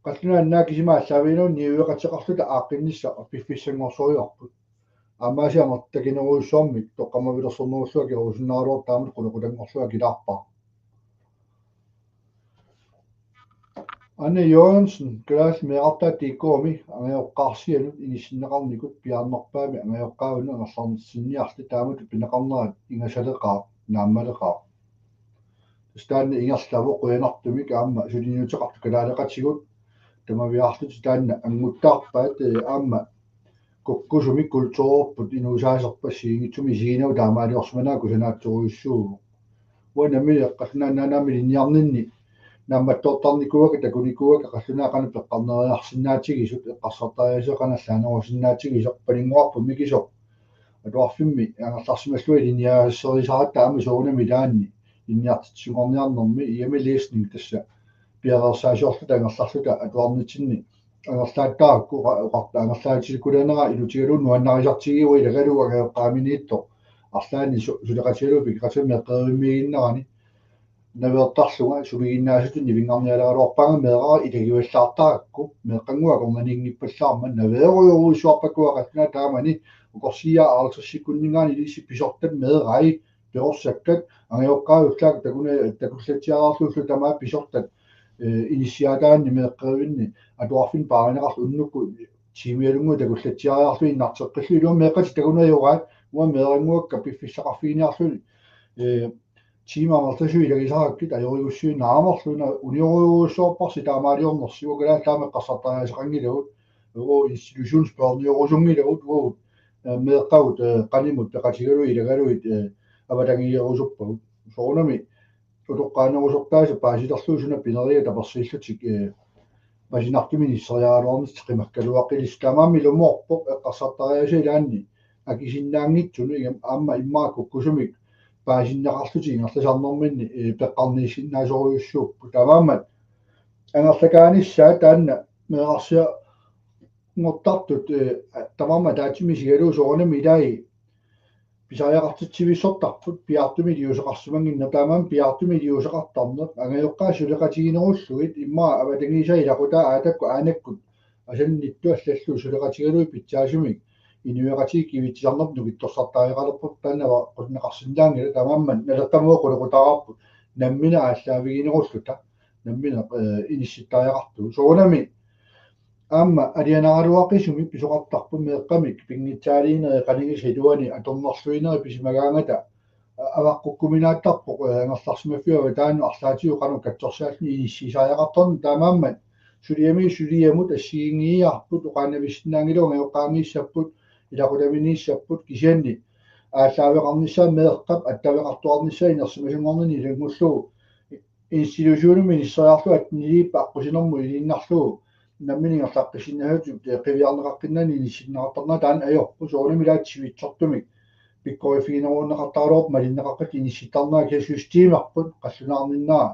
qallunaat naak kisima aallaavigalugit niueqateqarluta aaqqinnissaq piffissanngorsorparput. Aamma aasiit amerlanerujussuarmik toqqammavilersornerullunga akerusunnaraluartoq taamatut qulequtanngorlunga akilaarpara. Anne Jørgensen, Kalaallit Meerartaat dot com-i angajoqqaarsianut inissinneqarnikut piaarnerpaamik angajoqqaavinut angerlarsinniarli taamatut pineqarnerat ingasaleqaaq, naammaleqaaq. Tassa taanna ingerlavoq qujanartumik aamma suliniuteqartut kalaaleqatigut tamaviaarlutik taanna anguttaarpaat, eh, aamma kukkusumik kulturerput inuusaaserput assigiinngitsumik isiginnaarlugu taamaaliorsimanerat kusanaatsorujussuuvoq. Uanga nammineq qallunaat naanaamik ilinniarninni naammattoortarnikuuakka takunikuuakka qallunaat qanoq peqqarneriarsinnaatigisut eqqarsartariaaseq qanoq allaanerusinnaatigisoq paninnguarput mikisoq. Atuarfimmi angerlarsimallunga ilinniaserisaratta aamma soorunami ilaanni ilinniartitsisunngorniarnermi iami læsning tassa piareersaasiorluta angerlarluta atuarnitsinni angerlaattarakku oqa-, oqarta angerlaatilikulaanera ilutigalugu nuannarisartigiuvoq ilagalugu angajoqqaaminiittoq arlaanni su-, suleqatigalugu pikeqatigalugu meeqqerivimmiiginnerani naveertarlunga sumiginnaasutut nivinngarnialeraluarpaanga meerara ilagivallaartarakku meeqqannguaq akornanniinngippallaarmat naveerujorujussuarpakka qallunaat taamani ukorsiiaat halvtredsikkunninngaanniit ilissi pisortat meerai perorsakkat angajoqqaat ullaaq takuna-, takullatsiariarlugulu tamaat pisortat, eh, inissiaataanni meeqqerivinni atuarfinni paarineqarluni unnukkut tiimialunnguit takullatsiariarlugit innarteqqillugit ilumut meeqqatik takunajoraat uanga meerannguakka piffissaqarfiginiarlugit, eh, tiimat amerlasuut ilagisarakkit ajorigussiuk naamerluinnaq uniorujussuarparsi taamaaliornersi uanga kalaallit taama eqqarsartariaaseqanngilagut uagut institutionsbørniorusunngilagut uagut, eh, meeqqagut, eh, qanimut peqatigalugit ilagalugit, eh, avatangiigerusuppagut. Soorunami utoqqaanerusortaasa paasilerlugu suna pineriga tapersiillutik, eh, pasinartumik inisseriaraluarnissaq qimakkaluaqqilissi taamaammat ilumoorpoq eqqarsartariaaseq ilaanni akisinnaanngitsunut iga-, aamma immaqa kukkusumik paasinneqarlutik ingerlasarnerminni, eh, peqqarniissinnaasorujussuupput. Taamaammat angerlakaanissaat taanna meerarsianngortartut, eh, tamarmik ataatsimik isigalugu soorunami ilai pisariaqartitsivissortarput piaartumik iliuuseqarsimannginneq taamaammat piaartumik iliuuseqartarneq angajoqqaat suleqatiginerullugit immaqa avatangiisaat ilaqutaa aatakkut aanakkut asannittut allallu suleqatigalugit pitsaasumik inuiaqatigiit kivitsisarnerput nukittorsartariaqalerput taanna avaqqunneqarsinnaanngilaq taamaammat Naleqqami qulequtaavarput nammineq aallaaviginerulluta nammineq, eh, inissittariaqartugut. Soorunami aamma alianaraluaqisumik pisoqartarpoq meeqqamik pinngitsaaliinerit qanigisat iluanni atornerluinerit pisimagaangata a-, avaqqukkuminaattarpoq, eh, angerlarsimaffiup avataanut arlaatigut qanoq katsorsaallutik inissiisariaqartarneq taamaammat suliami suliamut assigiinngiiaarput oqaannavissinnaanngilagut angajoqqaamiissapput ilaqutamiiniissapput kisianni aallaaveqarnissaa meeqqap attaveqartuarnissaa inersimasunngornini ilanngullugu institutionimut inisseriarlugu atteniliippat aqqusinermut iliinnarlugu nammineq ingerlaqqissinnaasutut qiviarneqaqqinnaani inissinneqartarnera taanna ajorpoq soorunami ilaat sivitsortumik pikkoriffiginerugunneqartaraluarpoq malinneqaqqat inissittarnerat kisianni systemerput qallunaarninnera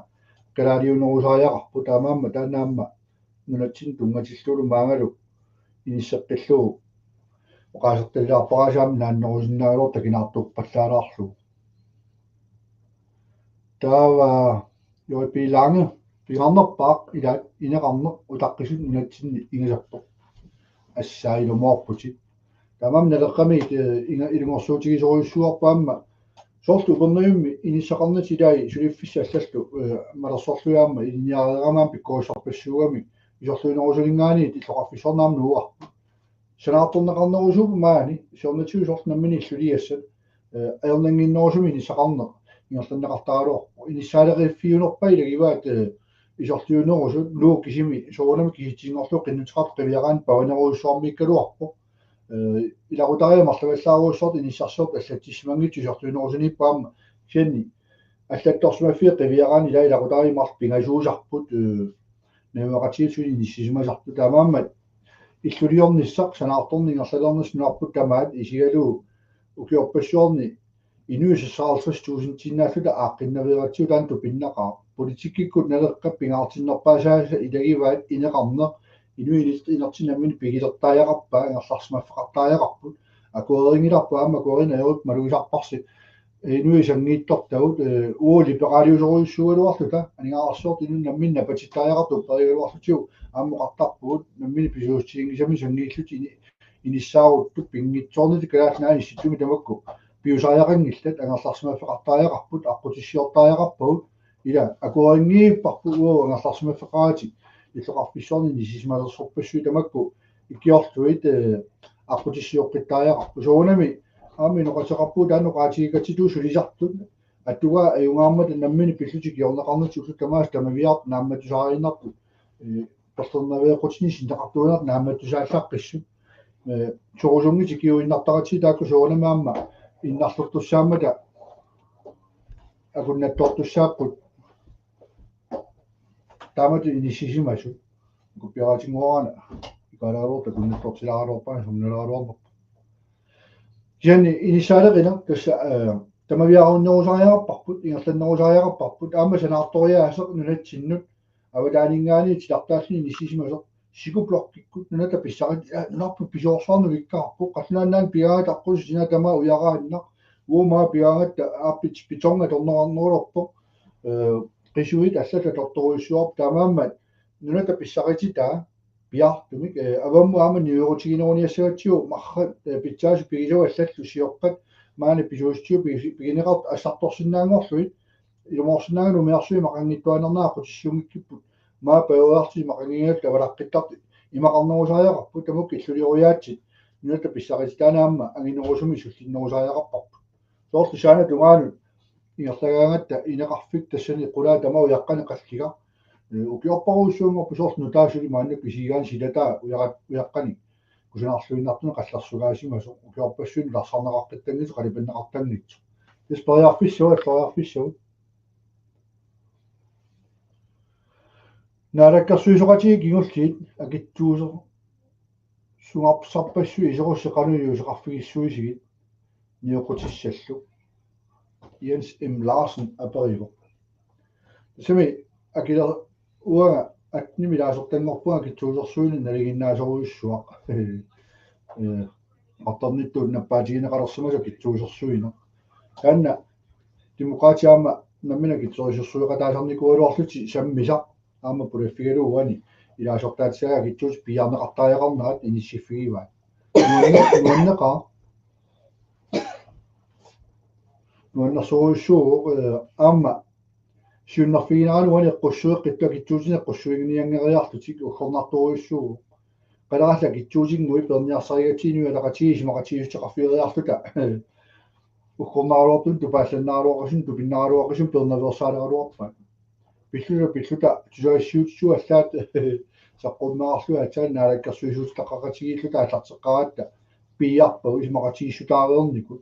kalaaliunerusariaqarpoq taamaammat taanna aamma nunatsinni tunngatillugulu maangalu inisseqqillugu oqaasertalilaarpara aasiit aamma naannerusinnaagaluartoq takinaartorpallaalaarlugu. Taava J P Lange, pingaarnerpaaq ilaat ineqarneq utaqqisut nunatsinni ingasappoq. Assaa ilumoorputit. Taamaammat Naleqqami, eh, inga-, ilungersuutigisorujussuuarput aamma. Soorlu Upernavimmi inissaqarnitit ilai suliffissat allallu, eh, malersorlugit aamma ilinniareerama aamma pikkorissarpassuugami isorliunerusuninngaanniit illoqarfissuarnut aamma nuuarput. Sanaartorneqarnerusuupput maani, siornatigut soorlu nammineq illuliassat, eh, ajornannginnerusumik inissaqarneq ingerlanneqartaraluarpoq. Inissaaleqiffiunerpaat ilagivaat, eh, isorliunerusut Nuuk kisimi soorunami kisitsisinngorlugu qinnuteqartut qiviaraanni pavanerujussuarmiikkaluarpoq. Eh, ilaqutariit marlavallaarujussuartut inissarsiortut allatsissimanngitsut isorliunerusuniipput aamma kisianni allattorsimaffiit qiviaraanni ilaa ilaqutariit marluk pingasuusarput, eh, najugaqatigiit suli inissisimasartut taamaammat illuliornissaq sanaartorneq ingerlalernissaq nunarput tamaat isigalugu ukiorpassuarni inuit seksoghalvtreds tusindiinnaalluta aaqqinnaveeratsigu taanna tupinnaqaaq. Politikkikkut Naleqqap pingaartinnerpaasaasa ilagivaat ineqarneq, inuit inertinnamminni pigilertariaqarpaat, angerlarsimaffeqartariaqarput, akuerinngilarput aamma akuerineq ajorput malugisarparsi, inuit sanngiittortagut, eh, uagut liberaaliusorujussuugaluarluta, aningaasarsiortut inunnut namminneq napatittariaqartut perigaluarlutigu, aamma oqartarpugut, namminneq pisuussutiginngisamik sanngiillutik ini-, inissaaruttut pinngitsoornatik Kalaallit Nunaanni issittumi tamakku piusariaqanngillat, angerlarsimaffeqartariaqarput, aqqutissiortariaqarpagut, ila akuerinngiipparput uagut angerlarsimaffeqaratik, illoqarfissuarni inissisimalersorpassuit tamakku ikiorlugit, eh, aqqutissiooqqittariaqarput. Soorunami aamma inoqateqarpugut taanna oqaatigikatsitut sulisartut, atugaat ajugaammata namminneq pillutik ikiorneqarnatik ullut tamaasa tamaviaartut naammattusaariinnartut, eh, perlernaveeqqutinni sinneqartuinnartut naammattusaallaqqissut. Eh, sorusunngitsut ikiuinnartaratsigu taakku soorunami aamma innarlertussaammata akunnattoortussaapput. Taamatut inissisimasut. Kuppiaraatinnguarana. Ikaalagaluartoq akunnattoortilaaraluarpara, sunnalaaraluarnerpoq. Kisianni inissaaleqineq tassa, eh, tamaviaarunnerusariaqarparput, ingerlannerusariaqarparput, aamma sanaartoriaaseq nunatsinnut avataaninngaanniit titartaalluni inissisimasoq, sikuplokkikkut nunatta pissarit, eh, nunarput pisuarsuarnik ulikkaarpoq, Qallunaat Nunaanni pigaangat aqqusisinaa tamaat ujaraannaq, uuma pigaangatta aappit beton atorneqarnerulerpoq, eh, qisuit allat atortorujussuarput, taamaammat nunatta pissarititaa piaartumik, eh, avammut aamma niuerutigineruniassagatsigu marrat, eh, pitsaasut pigisagut allallu sioqqat maani pisuussutigut pigi-, pigineqartut assartorsinnaanngorlugit, ilumoorsinnaanngilaq umiarsuit imaqanngitsuarnerat aqqutissiunngikkipput, maani pajuariartut imaqanngingatta avalaqqittartut imaqarnerusariaqarput, tamakku illuleriaatsit nunatta pissarititaanni aamma anginerusumik sullinnerusariaqarparput. Soorlu saana tungaanut ingerlagaangatta ineqarfik tassani qulaa tamaat ujaqqanik qalliga. Eh, ukiorparujussuanngorpoq soorlu nutaaq suli maannakkut isigigaanni silataa ujarat-, ujaqqanik kusanarluinnartunik qallersugaasimasoq, ukiorpassuit nutarsarneqaqqittanngitsoq, qalipanneqartanngitsoq. Tassa periarfissavat, periarfissavat. Naalakkersuisooqatigiit kingulliit akitsuusersugarsarpassuit iserussi qanoq iliuuseqarfigissuisigit nioqqutissallu. Jens M. Larsen aperivoq. Tassami akila-, uanga attenimi ilaasortanngorpunga akitsuusersuineq nalinginnaasorujussuaq. Eh, artornittut nappaatigineqalersimasoq akitsuusersuineq. Taanna Demokraatit aamma nammineq akitsorisorsueqataasarnikuugaluarlutik sammisaq aamma pulaffigalugu uani ilaasortaatissagaat akitsuutit piiarneqartariaqarnerat inissiffigivaat. Nuanne-, nuanneqaaq. Nuannersorujussuuvoq, eh, aamma siunnerfiginerani uani eqqussueqqittut akitsuutinik eqqussuiginianngeriarlutik uggornartorujussuuvoq. Qalerallit akitsuutinnguit peerniarsarigatsigu Inuit Ataqatigiit isumaqatigiissuteqarfigeriarluta uggornaraluartumik tupaallannaraluaqisumik tupinnaraluaqisumik peernaveersaaleraluarpaat. Pilluta, pilluta tusagassiuutitigut allaat saqqummerarlugit aatsaat naalakkersuisuutitaqaqatigiilluta aallarteqqaaratta piiarpagut isumaqatigiissutaareernikut.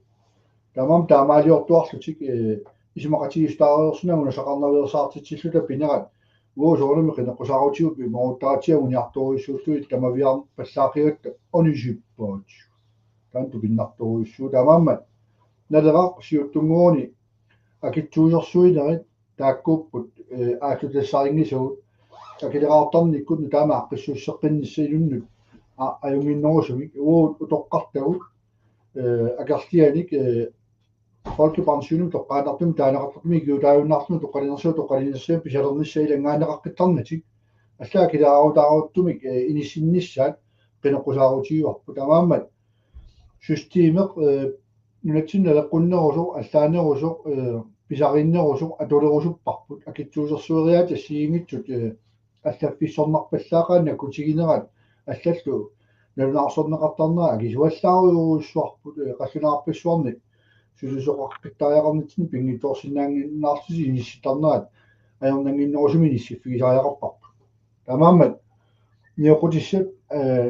Taamaammat taamaaliortuarlutik, eh, isumaqatigiissutaareersimaguit nasaqarnaveersaartitsilluta pinerat. Uagut soorunami qineqqusaarutigut pimooruttaratsigu anguniartorujussuullugit tamaviaarpallaaqqigatta onisippaat. Taanna tupinnartorujussuuvoq. Taamaammat Naleraq siuttunnguuguni akitsuusersuinerit taakkuupput, eh, aallutassarinngitsugut akileraartarnikkut nutaamik aaqqissuusseqqinnissaq inunnut a-, ajunnginnerusumik, uagut utoqqartagut, eh, akerlianik, eh, folkepensionimik toqqaannartumik taaneqartartumik ikiutaajunnaartumik toqqalinersigut toqqalinersigut pisalernissaat ilanngaanneqaqqittarnatik. Allaat akileraarutaaruttumik, eh, inissinnissaat qineqqusaarutigivarput. Taamaammat systemeq, eh, nunatsinni naleqqunnerusoq, allaanerusoq, eh, pisariinnerusoq atulerusupparput. Akitsuusersueriaatsit assigiinngitsut, eh, allaffissornarpallaaqaat, nakkutiginerat allallu nalunaarsorneqartarnerat akisuallaarujorujussuarput, eh, qallunaarpassuarnik sulisoqaqqittariaqarnitsinni pinngitsoorsinnaannginnaarlutik inissittarnerat ajornannginnerusumik inissiffigisariaqarparput. Taamaammat nioqqutissat, eh,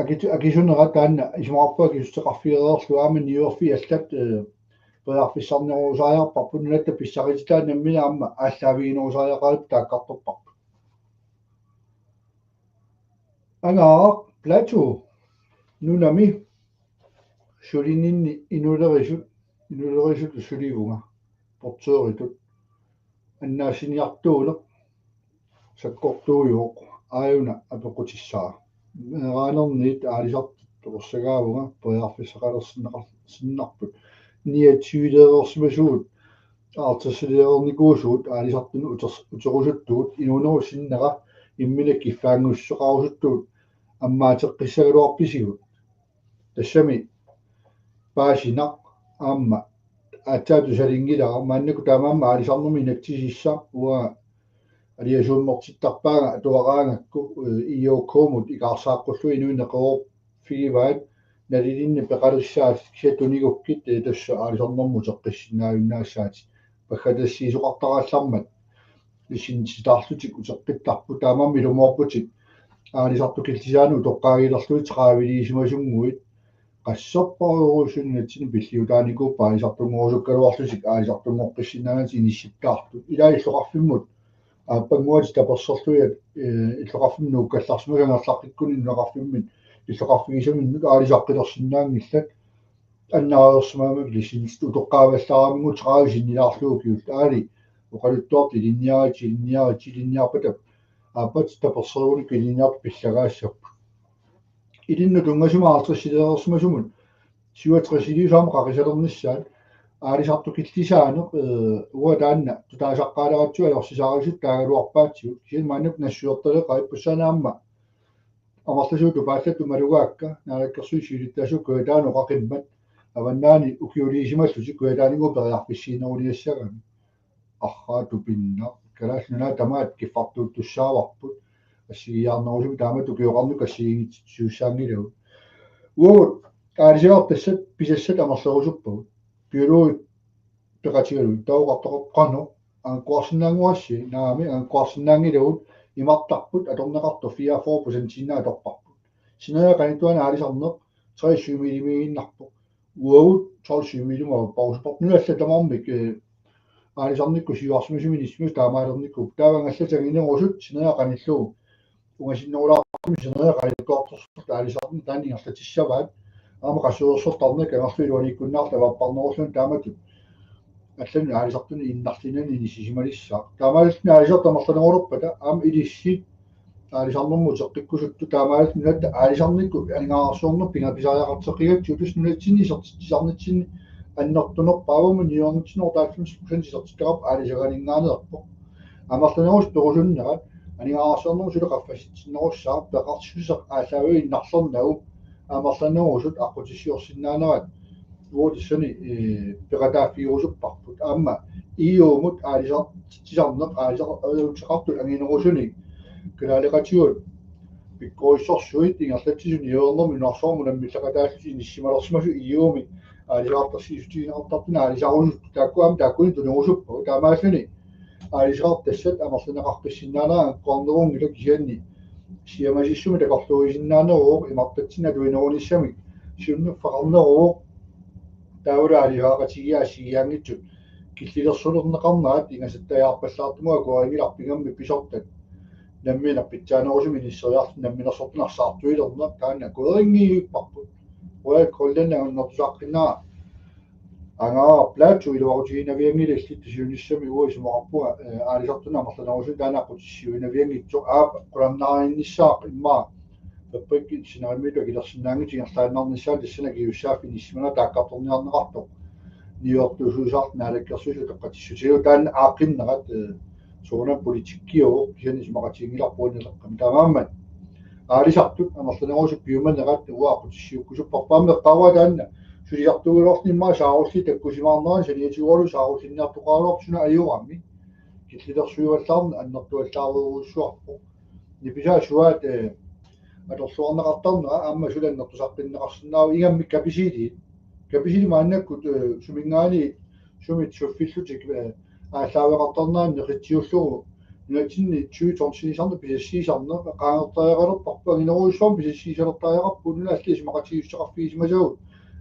akitu-, akisunerat taanna isumaqarpunga akissuteqarfigereerlugu aamma niuerfiit allat, eh, periarfissarnerusariaqarparput, nunatta pissarititaa nammineq aamma aallaaviginerusariaqarparput taakkartorparput. Angaaraq Plato nunami sulininni inulerisut Inulerisutut sulivunga portøritut annaassiniartuuneq sakkortuujuvoq aajuna apeqqutissara. Meeraanerniit aalisartut toqorsagaavunga periarfissaqalersinnaqar-, sinnarput. Niatsivileereersimasugut, aartersileereernikuusugut aalisartunut uters-, uterusuttugut inuunerup sinnera imminut kiffaanngussaqarusuttugut ammaateqqissagaluarpisigut. Tassami paasinaq aamma aatsaat tusalinngilaa maannakkut taamaammat aalisarnermut inatsisissaq uanga aliasuummertittarpaanga atuaraangakku, eh, I O K-mut ikaarsaaqqullugit inuit neqeroorfigivaat nalilinnik peqalissaat kisianni tunigukkit, eh, tassa aalisarnermut uteqqissinnaajunnaassaat paggatassiisoqartaraallarmat licensitarlutik uteqqittarput taamaammat ilumoorputit aalisartut killisaaneq utoqqaagilerlugit traaviliisimasunnguit qasserpaarujussuarnik pilliutaanikuuppat aalisartunngorusuukkaluarlutik aalisartunngoqqissinnaanatik inissittaartut ilaa illoqarfimmut aappannguatik taperserlugit, eh, illoqarfimmut nuukkallarsimasut angerlaqqikkuni nunaqarfimmi illoqarfigisaminnut aalisaqqilersinnaanngillat annaareersimagamik licensit utoqqaavallaaramingut tredive sinnilaarlugu ukiullit aali oqaluttuartut ilinniaritik ilinniaritik ilinniarpata aappatit taperserunik ilinniartut pillagaassapput. Ilinnut tunngasumik halvtredsileereersimasumut syvogtresiliusut aamma qaqisalernissaat aalisartut killisaaneq, eh, uanga taanna tutaasaqqaaleratsigu ajorsisaarisut taagaluarpaatsigut kisianni maannakkut nassuertaleqaat ippassaq aamma amerlasuut tupaallattut malugaakka Naalakkersuisut siulittaasuat Kujataani oqaqimmat avannaani ukiuliisimallutik Kujataaninnguup periarfissiineruniassagami. Arraa tupinnaq. Kalaallit Nunaat tamaat kiffartuuttussaavarput. Assigiiaarnerusumik taamatut ukioqarnikkut assigiinngitsuussaanngilagut. Uagut aalisagaq tassat pisassat amerlerusuppagut. Biologit peqatigalugit taava oqartoqarpoq qanoq angakkuarsinnaannguassi, naamik, angakkuarsinnaanngilagut, imartarput atorneqartoq fireogfyrre procentiinnaat atorparput. Sineriak qanittuanik aalisarneq tre syvmilimiiginnarpoq. Uagut tolv syvmilimut avapparusupparput. Nunat allat tamarmik, eh, aalisarnikkut siuarsimasumi inissimasut taamaalernikuupput. Taava angallatit anginerusut sineriak qanillugu ungasinnerulaartumik sineriak qanittuartorsuit aalisarneq taanna ingerlatissavaat. Aamma qasuersortarneq kangerlunga iluaniikkunnaarlugu avapparnerulluni taamatut allanut aalisartunut innarlinnani inissisimalissaaq. Taamaalilluni aalisartut amerlanerulerpata aamma ilissi aalisarnermut uteqqikkusuttut taamaalilluni nunatta aalisarnikkut aningaasarsiorneq pingaartitsisariaqarteqqigatsigu tassa nunatsinni isertitsisarnitsinni annertunerpaavoq niuernitsinnut otteoghalvfems procent isertitaqarpoq aalisaganinngaanneerpoq. Amerlanerusut perusunnerat aningaasarsiornermut suli qaffasitsinnerussaaq peqartissuseq aallaavigalugu innarlernagu amerlanerusut aqqutissiorsinnaanerat uagut tassani, eh, peqataaffigerusupparput. Aamma I O-mut aalisartitsisarneq aalisar-, aalisaqartut anginerusunik kalaaleqatigut pikkorissorsuit ingerlatsisut niuernermut nunarsuarmut unammillaqataallutik inissisimalersimasut I O-mi aalisaqartarsiissutigineqartartuni aalisarusut taakku aamma taakkununnga tunerusuppagut. Taamaalluni aalisagaq tassat amerlaneqaqqissinnaanera angakkuarnerunngilaq kisianni siamasissumik takorluuisinnaaneruvoq imartatsinnik atuinerunissamik siunnerfeqarneruvoq taavalu aalisagaqatigiit assigiiaanngitsut killilersulerneqarnerat ingasattajaarpallaartumik akuerinngilarput ingammik pisortat nammineq pitsaanerusumik inisseriarlutik namminersortunik arsaartuilerneq taanna akuerinngiipparput. Royal Greenland annertusaqqinnera Angaaraq Platou iluaqutiginavianngilaq illit siunissami uanga isumaqarpunga, eh, aalisartunut amerlanerusunik taanna aqqutissiuinavianngitsoq aap qularnaarinnissaaq immaqa fabrikkit sinarimiittoq akilersinnaanngitsoq ingerlaannarnissaa tassani akiuussaaffiginissimana taakkartorniarneqartoq. Niuertuusuusaartoq naalakkersuisut toqqatissutigalugu taanna aaqqinnerat, eh, soorunami politikkiuvoq kisianni isumaqatiginngilarput uanileqqami taamaammat. Aalisartut amerlanerusut piumanerat uanga aqqutissiukkusupparput aamma eqqaavara taanna sulisartuugaluarluni immaqa saarulliit takkusimaarneranni saniatigooralugu saarullinniartoqaraluarpoq suna ajorami. Killilersuivallaarneq annertuallaareerujussuarpoq. Nipisaat suaat, eh, atorluarneqartarnera aamma suli annertusaqqinneqarsinnaavoq ingammik kapisilit. Kapisilit maannakkut, eh, suminngaanniit sumit suffillutik, eh, aallaaveqartarnerat neqitsiullugu nunatsinni tyve tonsinisarneq pisassiisarneq qaangertariaqalerparput anginerujussuarmik pisassiisalertariaqarput nunat allat isumaqatigiissuteqarfigisimasagut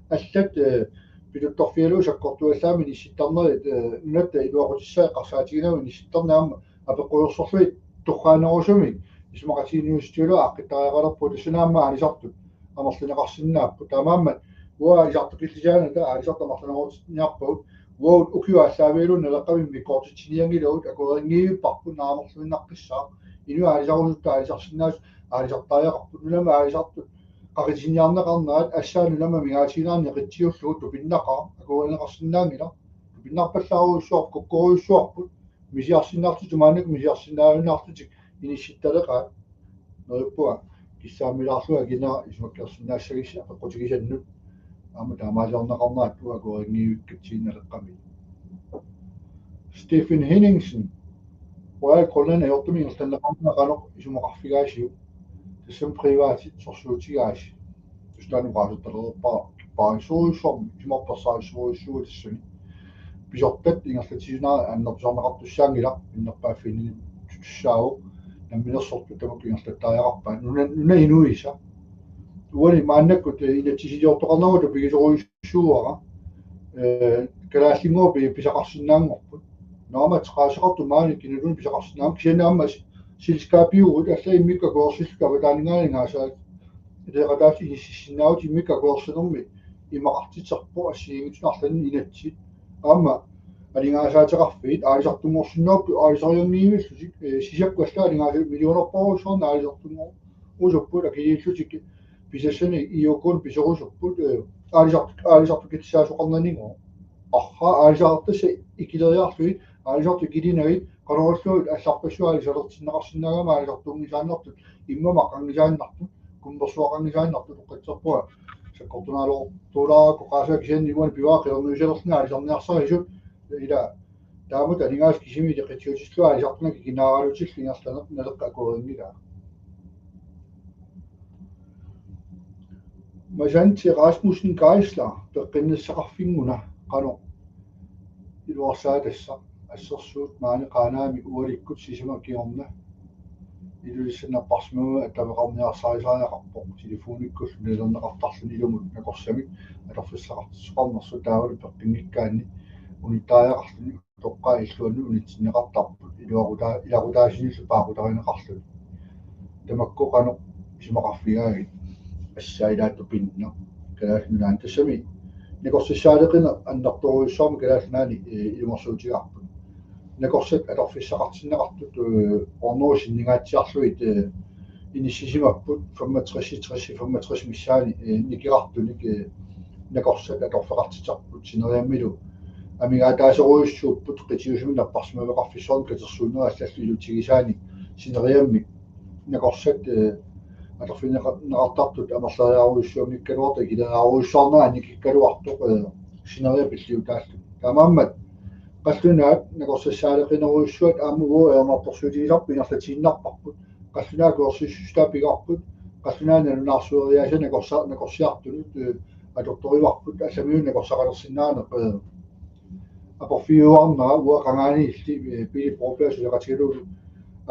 allat, eh, pituttorfigalugu sakkortuallaamik inissittarnerit, eh, nunatta iluaqutissaa eqqarsaatiginagit inissittarneq aamma apeqqusersorlugit torraanerusumik isumaqatiginniussutigalugu aaqqittariaqalerpugut tassani aamma aalisartut amerlineqarsinnaapput taamaammat Uanga aalisartukillisaanata aalisartut amerlanerutinniarpagut. Uagut ukiup aallaavigalugu Naleqqami immikkoortitsinianngilagut, akuerinngiivipparput naamerluinnaqqissaaq. Inuit aalisarusutut aalisarsinnaasut aalisartariaqarput. Nunami aalisartut qaqitinniarneqarnerat assaat nunami amigaatigineqarneq neqitsiullugu tupinnaqaaq, akuerineqarsinnaanngilaq. Tupinnarpallaarujussuarput, kukkorujussuarput, misiarsinnaartut tumaannak misiarsinnaajunnaarlutik inissittaleqaat. Neriuppunga kissaammilaarlunga akina isumakkeersinnaassagissi apeqqutigisannut. Aamma taamaaliorneqarnerat uagut akuerinngivikkatsigit Naleqqami. Stephen Henningsen, Royal Greenland ajortumik ingerlanneqarnera qanoq isumaqarfigaasiuk? Tassami privatit sorsuutigaasi. Tustaanu qaasuttalerpaa paarisorujussuarmi isumaqarpersaarissorujussuuvoq tassani. Pisortat ingerlatsisunaat annertusarneqartussaanngilaq, minnerpaaffiinnini tutussaavoq, namminersortut tamakku ingerlattariaqarpaat. Nuna, nuna inuisa. Uani maannakkut, eh, inatsisiliortoqarneruta pigisorujussuuara. Eh, kalaallinngooq pi-, pisaqarsinnaanngorput. Naammat qaaseqartut maani kinaluunniit pisaqarsinnaanngorput. Kisianni aamma s-, selskabiugut allat immikkut akuersilluta avataaninngaanniit aningaasaateqataasut inississinnaavugut, immikkut akuersinermi imaqartiterpoq assigiinngitsunik arlalinnik inatsit. Aamma aningaasaateqarfiit aalisartunngorsinnaapput, aalisarianngivillutik, eh, sisakkut allat aningaasat millionerpassuarnik aalisartunngor-, usupput akiliillutik pisassanik I O K-ni piserusupput, eh, aalisart-, aalisartukillisaasoqarnanigooq. Arraa aalisartut tassa ikileriarlugit, aalisartut ikilinagit, qanorluunniit allarpassuit aalisalertinneqarsinnaagami aalisartuunngisaannartut, immamaqanngisaannartut, kummersuaqanngisaannartut utoqqatserpunga. Sakkortunaaloortuulaarakku qaasaa kisianni uani pivaat qilernuisalerluni aalisarniarsarisut, ila taamatut aningaasat kisimik ileqqitsiutillugu aalisartunik kinaaralutillu ingerlaneq Naleqqap akuerinngilaat. Masanti Rasmussen Geisler, peqqinnissaqarfinnguaq qanoq iluarsaatissaq, assersuut maani Qaanaami ualikkut sisamat kingorna Ilulissani napparsimavunga attaveqarniarsarisariaqarpoq, telefonikkullu nalilerneqartarluni ilumut nakorsamik atorfissaqartitsisoqarnersut, taavalu peqqinngikkaanni unittariaqarluni utoqqaat illuannut unitsinneqartarput, iluaqutaa-, ilaqutaasunillu paaqutarineqarluni. Tamakku qanoq isumaqarfigaagit? Assaa, ilaat tupinnaq Kalaallit Nunaanni. Tassami nakorsassaaleqineq annertoorujussuarmik Kalaallit Nunaanni, eh, ilungersuutigaarput. Nakorsat atorfissaqartinneqartut, eh, ornerusinninngatsiarlugit, eh, inissisimapput femogtres, tres, femogtres missaani, eh, nikerartunik, eh, nakorsat atorfeqartiterput, sineriammilu amigaataasorujussuupput qitiusumik napparsimaveqarfissuarnik katersuunnerit allallu ilutigisaanik sineriammi nakorsat, eh, atorfinneqa-, neqartartut amerleriarujussuanngikkaluartut ikileriarujussuarnerat annikikkaluartoq, eh, sineriak pilliutaallugu. Taamaammat qallunaat nakorsassaaleqinerujussuat aamma uagut ajornartorsiutigisarput ingerlatiinnarparput. Qallunaat akuersissutaa pigaarput. Qallunaat nalunaarsueriaasaat nakorsa-, nakorsiartunut, eh, atortorivarput. Allamiut nakorsaqalersinnaaneq, eh, aporfiuarnera uanga qangaaniilli, eh, Pele Broberg suleqatigalugu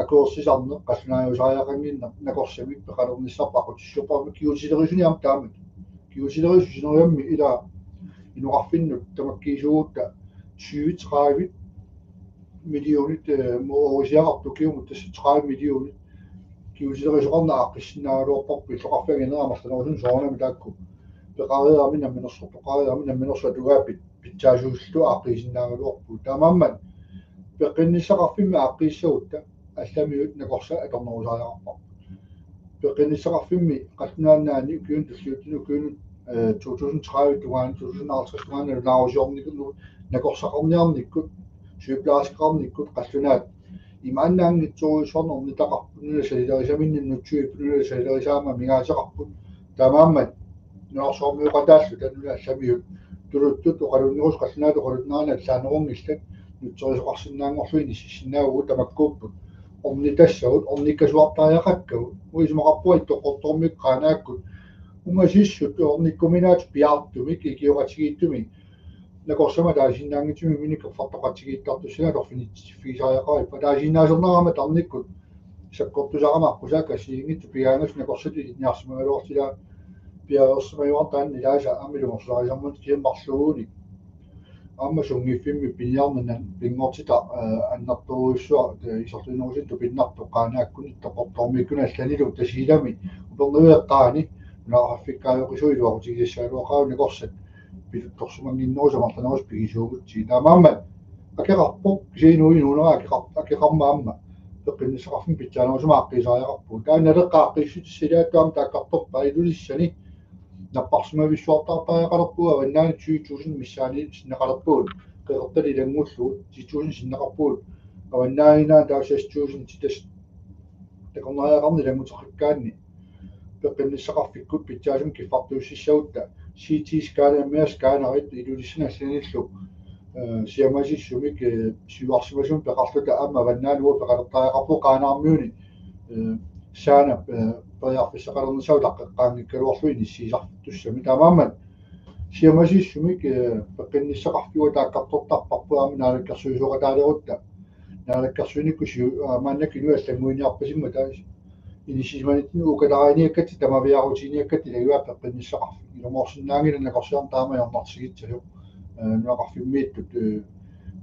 akuersisarneq, qallunaajusaariaqannginneq, nakorsamik peqalernissarput aqqutissiorparput, kigutilerisunik aamma taamatut. Kigutilerisut sineriammi ila inoqarfinnut tamakkiisuugutta tyve tredive millionit, eh, moorisiaqartut ukiumut tassa tredive millionit. Kigutilerisoqarneq aaqqissinnaagaluarparput, illoqarfiit anginerit amerlanerusunut soorunami taakku peqareeramik namminersortoqareeramik namminersortut atugaat pit-, pitsaasuullutik aaqqiisinnaagaluarpugut. Taamaammat peqqinnissaqarfimmi aaqqiissagutta allamiut nakorsat atornerusariaqarparput. Peqqinnissaqarfimmi Qallunaat Nunaanni ukiuni tulliuttuni, ukiunut, eh, to tusind tredive tungaanut, to tusind halvtreds tungaanut nalunaarusiornikkut, nakorsaqarniarnikkut, sygeplejerskeqarnikkut qallunaat imaannaanngitsorujussuarnik ornitaqarput, nunat salilerisaminnik nutsuipput, nunat salilerisaammat amigaateqarput. Taamaammat nunarsuarmioqataalluta nunat allamiut tuluttut oqalunnerusut, qallunaatut oqalunnerani allaanerunngillat, nutserisoqarsinnaanngorlugit inissisinnaavugut, tamakkuupput ornitassagut, ornikkasuartariaqakkagut. Uanga isumaqarpunga Ittoqqortoormiut Qaanaakkut ungasissut ornikkuminaatut piaartumik, ikioqatigiittumik nakorsamik ataasiinnaanngitsumik imminnut kaffartoqatigiittartussanut atorfinitsiffigisariaqarippat. Ataasiinnaasarnerama tarnikkut sakkortusarama aqqusaakka assigiinngitsut pigaangassat nakorsatut ilinniarsimagaluartut, ila piareersimajuartut taanna ilaasa aamma ilungersuarisarmat kisianni marluunik. Aamma sunngiffimmik piniarneq pinngortitaq, eh, annertoorujussuaq, eh, isorliunerusumik tupinnartoq Qaanaakkunni Ittoqqortoormiikkunni allanilu Tasiilami Upernaviup eqqaani Nunaqarfikkaajooqisui iluaqutigisassagaluaqaat nakorsat piluttorsimannginnerusut amerlanerusut pigisuugutsigit. Taamaammat akeqarpoq kisianni inuunera akeqar-, akeqarmat aamma peqqinnissaqarfimmi pitsaanerusumik aaqqiisariaqarpugut. Taava Naleqqap aaqqiissutissat ilaatigut aamma taakkartorpaat Ilulissani napparsimavissuartartariaqalerpugut avannaani tyve tusind missaani sinneqalerpugut. Qeqertalik ilanngullugu ti tusind sinneqarpugut. Avannaaniinnaat taava seks tusind titassat takornariaqarneq ilannguteqakkaanni peqqinnissaqarfikkut pitsaasumik kiffartuussissagutta C T-scannerit, scannerit Ilulissani allanillu, eh, siamasissumik, eh, siuarsimasumik peqarluta aamma avannaani uagut peqalertariaqarpugut Qaanaarmiuni, eh, saanap, eh, periarfissaqalernissaa utaqqeqqaanngikkaluarlugu inissiisartussamik. Taamaammat siamasissumik, eh, peqqinnissaqarfiup taakkartortarparput aamma naalakkersuisooqataalerutta. Naalakkersuinikkut siu-, aa, maannakkut inuit allannguiniarpasimmat taava inissisimanitsinnut uukataariniakkatta tamaviaarutiginiakkatta ilagivaat peqqinnissaqarfik. Ilumoorsinnaanngilaq nakorsiarneq taama ajornartigissasoq. Eh, nunaqarfimmiittut, eh,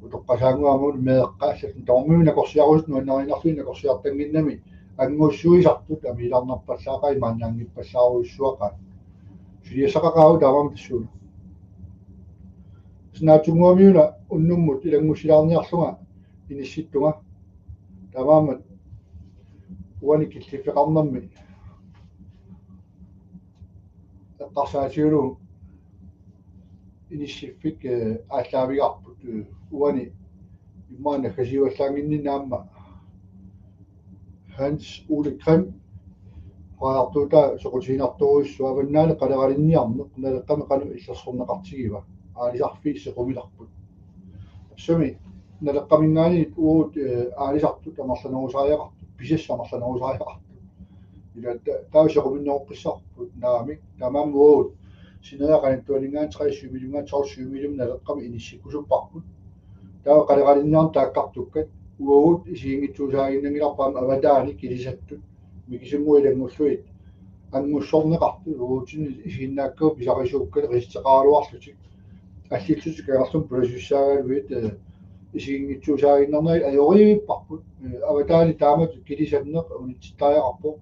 utoqqasaannguamut meeqqat allat tamarmik nakorsiarusut nuannariinnarlugit nakorsiartannginnami anngussuisartut amiilaarnarpallaaqaat imaannaanngippallaarujussuaqaat. Suliassaqaqaagut taamaammat tassuuna. Sinaatsunnguamiuna unnummut ilanngussilaarniarlunga inissittunga. Taamaammat uani killiffeqarnermi eqqarsaatigalugu inissiffik, eh, aallaavigaarput, eh, uani immaqa naggasiuallaannginninni aamma Hans Ole Grim, qajartuutaa soqutiginartorujussuaq avannaani qaleralinniarneq Naleqqami qanoq illersorneqartigiva, aalisarfiit sequmilerput. Tassami Naleqqaminngaanniit uagut, eh, aalisartut amerlanerusariaqartut, pisassat amerlanerusariaqartut. Ila ta-, taava sequminneroqqissaarput naamik, taamaammat uagut sineriak qanittuaninngaanniit tredive syviminngaanniit tolv syvimi Naleqqami inissikkusupparput. Taava qaleralinniarneq taakkartukkat uagut isiginngitsuusaaginnanngilarput aamma avataani kilisattut mikisunnguit ilanngullugit angussorneqartut uagutsinnut isiginnaakkagut pisarisuukkat risiteqaraluarlutik. Allillutik kangerlummik pulasussaagaluit, eh, isiginngitsuusaaginnarnerit ajoriipparput, eh, avataani taamatut kilisanneq unitsittariaqarpoq.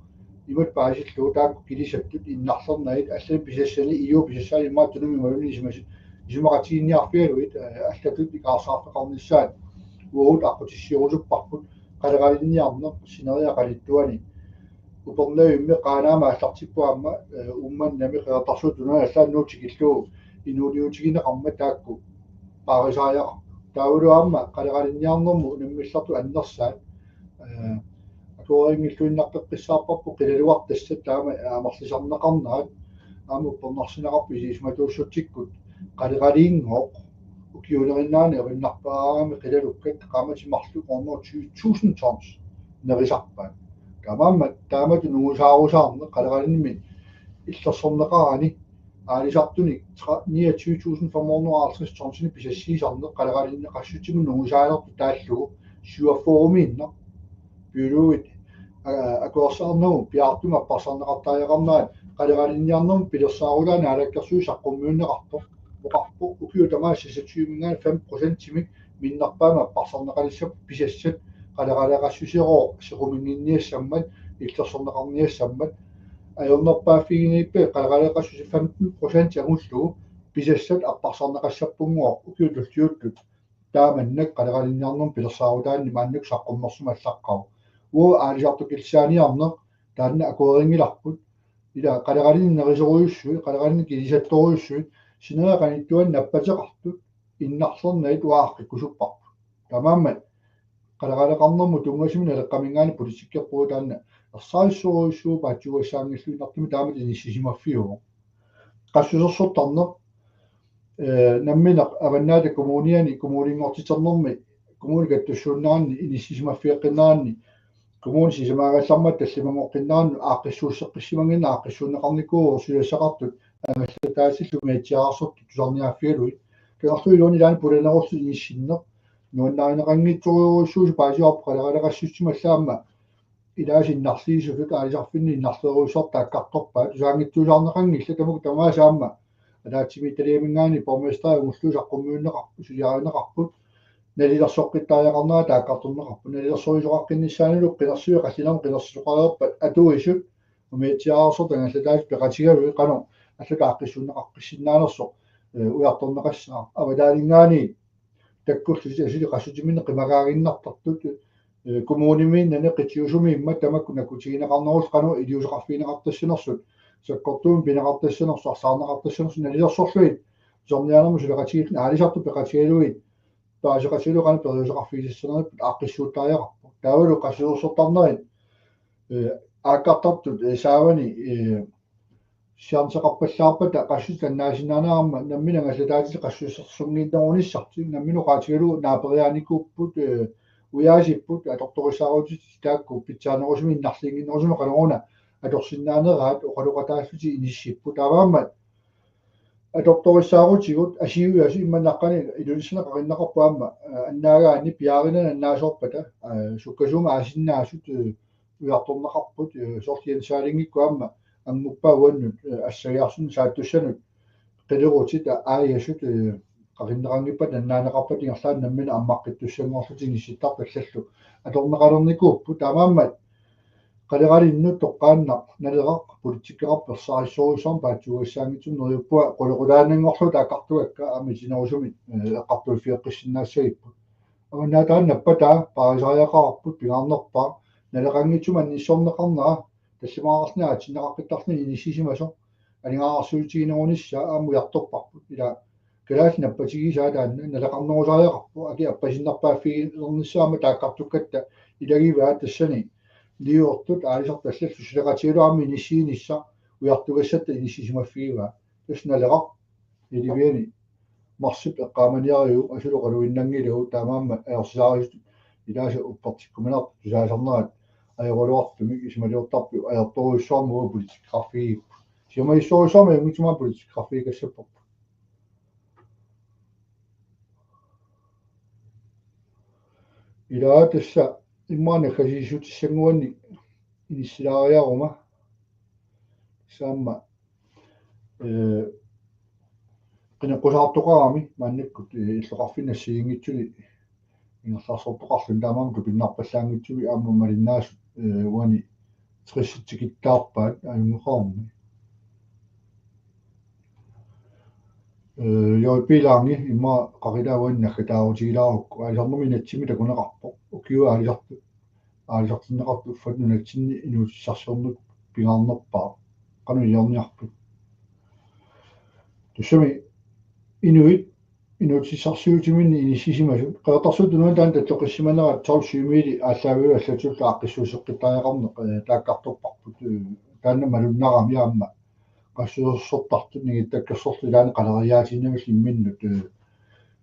Imatut paasillugu taakku kilisattut innarlernagit allanit pisassani iu pisassaani immaqa tunumi imaluunniit isumasu-, isumaqatiginniarfigalugit, eh, allatut ikaarsaarfeqarnissaat uagut aqqutissiorusupparput qaleralinniarneq sineriak qanittuani. Upernavimmi Qaanaami aallartippoq aamma, eh, Uummannami Qeqertarsuup Tunuani allaat Nuuk tikillugu inuuniutigineqarmat taakku paarisariaqarput. Taavalu aamma qaleralinniarnermut unammillertut annersaat, eh, akuerinngilluinnarpeqqissaarparput qilalugartassat taama amerlisarneqarnerat aamma uppernarsineqarpoq isi-, isumatuussutsikkut qaleraliinngooq ukiuunerinaani avinnarpaarami qilalukkat qaammatit marluk hundrede tyve tusind tons nerisarpaat. Taamaammat taamatut nungusaarusaarneq qaleralinnik illersorneqarani aalisartunik tre-, niogtyve tusind fem hundrede og halvtreds tonsinik pisassiisarneq qaleralinneqassutsimut nungusaalertut taallugu syvogfyrremiinnaq. Biologit, aa, akuersaarnagu piaartumik apparsarneqartariaqarnerat qaleralinniarnermut pilersaarutaanni naalakkersuisut saqqummiunneqartoq. Oqarpoq ukiut tamaasa seksogtyveminngaanniit fem procentimik minnerpaamik apparsarneqalissapput pisassat qaleraaleqassuseerooq sequminnginniassammat illersorneqarniassammat. Ajornerpaaffiginngippat qaleraaleqassuseq femten procent angullugu pisassat apparsarneqassappunngooq ukiut tulliuttut. Taamannak qaleralinniarnermut pilersaarutaanni maannakkut saqqummersumik allaqqavoq. Uagut aalisartut kilisaaniarneq taanna akuerinngilarput. Ila qaleralinnik nerisorujussuit, qaleralinnik kilisattorujussuit, sineriak qanittuani nappateqartut innarlernagit uagut aaqqikkusupparput. Taamaammat qaleraaleqarnermut tunngasumik Naleqqaminngaanniit politikkerpugut taanna ersarissorujussuuvoq paatsuugassaanngilluinnartumik taamatut inissisimaffiuvoq. Qassusersortarneq, eh, nammineq Avannaata Kommuniani kommuninngortiternermi kommuni kattussuunneranni inissisimaffigeqqinneranni kommuni sisamaagallarmat tallimanngoqqinnerannut aaqqissuusseqqissimanngin aaqqissuunneqarnikuuvoq suliassaqartut angallataatillu miatsiaarsortut tusarniaaffigalugit. Kangerluup iluani ilaanni pulanerullutik inissinneq nuannarineqanngitsorujussuusoq paasivarput qaleraaleqassutsimallu aamma ilaasa innarliisutut aalisarfinni innarleerujussuartut taakkartorpaat tusaanngitsuusaarneqanngillat tamakku tamaasa aamma ataatsimiititaliaminngaanniit borgmesteri angullugu saqqummiunneqarput suliarineqarput nalilersoqqittariaqarnera taakkartorneqarpoq nalilersuisoqaqqinnissaanullu qinersivik qallinermut qinersisoqareerpat atuisut umiatsiaarsortut angallataatit peqatigalugit qanoq allatut aaqqissuunneqaqqissinnaanersoq, eh, ujartorneqassaaq. Avataaninngaanniit takkullutik asuli qassutimminni qimagaaginnartartut, eh, kommunimiinnani qitiusumi immaqa tamakku nakkutigineqarnerullu qanoq iliuuseqarfigineqartassanersut, sakkortuumik pineqartassanersut, arsaarneqartassanersut nalilersorlugit, tusarniaanermut suleqatigiilluni aalisartut peqatigalugit, paaseqatigalugit qanoq periuseqarfigisassanerput aaqqissuuttariaqarpoq. Taavalu qassusersortarnerit, eh, aakkartartut, eh, saavani, eh, siamseqarpallaarpata qassutit annaasinnaanerat aamma nammineq angallataatillit qassusersunnginnerunissartik nammineq oqaatigalugu naaperiaanikuupput, eh, ujaasipput atortorissaarutit taakku pitsaanerusumik innarliinnginnerusumik qanoruna atorsinnaaneraat oqaloqataallutik inissipput taamaammat atortorissaarutigut asiuiasu immannaqqani Ilulissani qaqinnaqarpoq aamma, eh, annaagaanni piaarinani annaasoorpata, eh, sukkasuumik aasinnaasut, eh, ujartorneqarput, eh, soorlu Jens Erlingikkut aamma anguppaa uannut, eh, assagiarsunut saattussanut qilerutit aajasut, eh, qaqinneqanngippat annaaneqarpat ingerlaannaq nammineq ammaqqittussanngorlutik inissittarpallallu atorneqalernikuupput taamaammat qaleralinnut toqqaannaq Naleraq politikkeqarpoq ersaarissorujussuarmik paatsuugassaanngitsumik neriuppunga qulequtaananngorlugu taakkartugakka aamma itinerusumik, eh, eqqartuiffigeqqissinnaassagipput. Avannaataannappata paarisariaqarput pingaarnerpaaq naleqanngitsumik annissorneqarnera tallimaararluni aatsinneqaqqittarluni inissisimasoq aningaasarsiutiginerunissaa aamma ujartorparput ila kalaallit nappatigisaat taanna naleqarnerusariaqarpoq aki appasinnerpaaffigilernissaa aamma taakkartukkatta ilagivaat tassani liuertut aalisartut allallu suleqatigalugit aamma inissiinissaq ujartugassatta inissisimaffigivaat. Tassa Naleraq iliviani marsip eqqaamaniariuk asulu oqaluinnanngilagut taamaammat ajorsisaarisutut ilaasa uppertikkuminartut tusaasarnerat ajoraluartumik isumaliortarput ajortorujussuarmik uagut politikkeqarfigigipput. Siamajussorujussuarmik ajunngitsumik politikkeqarfigikassapput. Ilaa tassa immaqa naggasiissutissanguannik inissilaariaruma. Tassa aamma, eh, qineqqusaartoqarami maannakkut, eh, illoqarfinni assigiinngitsuni ingerlaarsortoqarluni taamaammat tupinnarpallaanngitsumik aamma malinnaasut, eh, uani tressit tikittaarpaat ajunngilaq. Eh, J P Lange immaqa qaqilaa uani naggataarutigilaarukku aalisarnermi inatsimmi takuneqarpoq. Ukiut aalisartut aalisartinneqartut uffa nunatsinni inuutissarsiornerput pingaarnerpaaq. Qanoq iliorniarpit? Tassami inuit inuutissarsiutiminni inissisimasut. Qeqertarsuup Tunuani taanna talloqissimanera tolv syvmili aallaavigalugu allatullu aaqqissuusseqqittariaqarneq, eh, taakkartorparput, eh, taanna malunnarami aamma qassusersortartut ningittakkersortut ilaanni qaleriaatiinnarlugit imminnut, eh,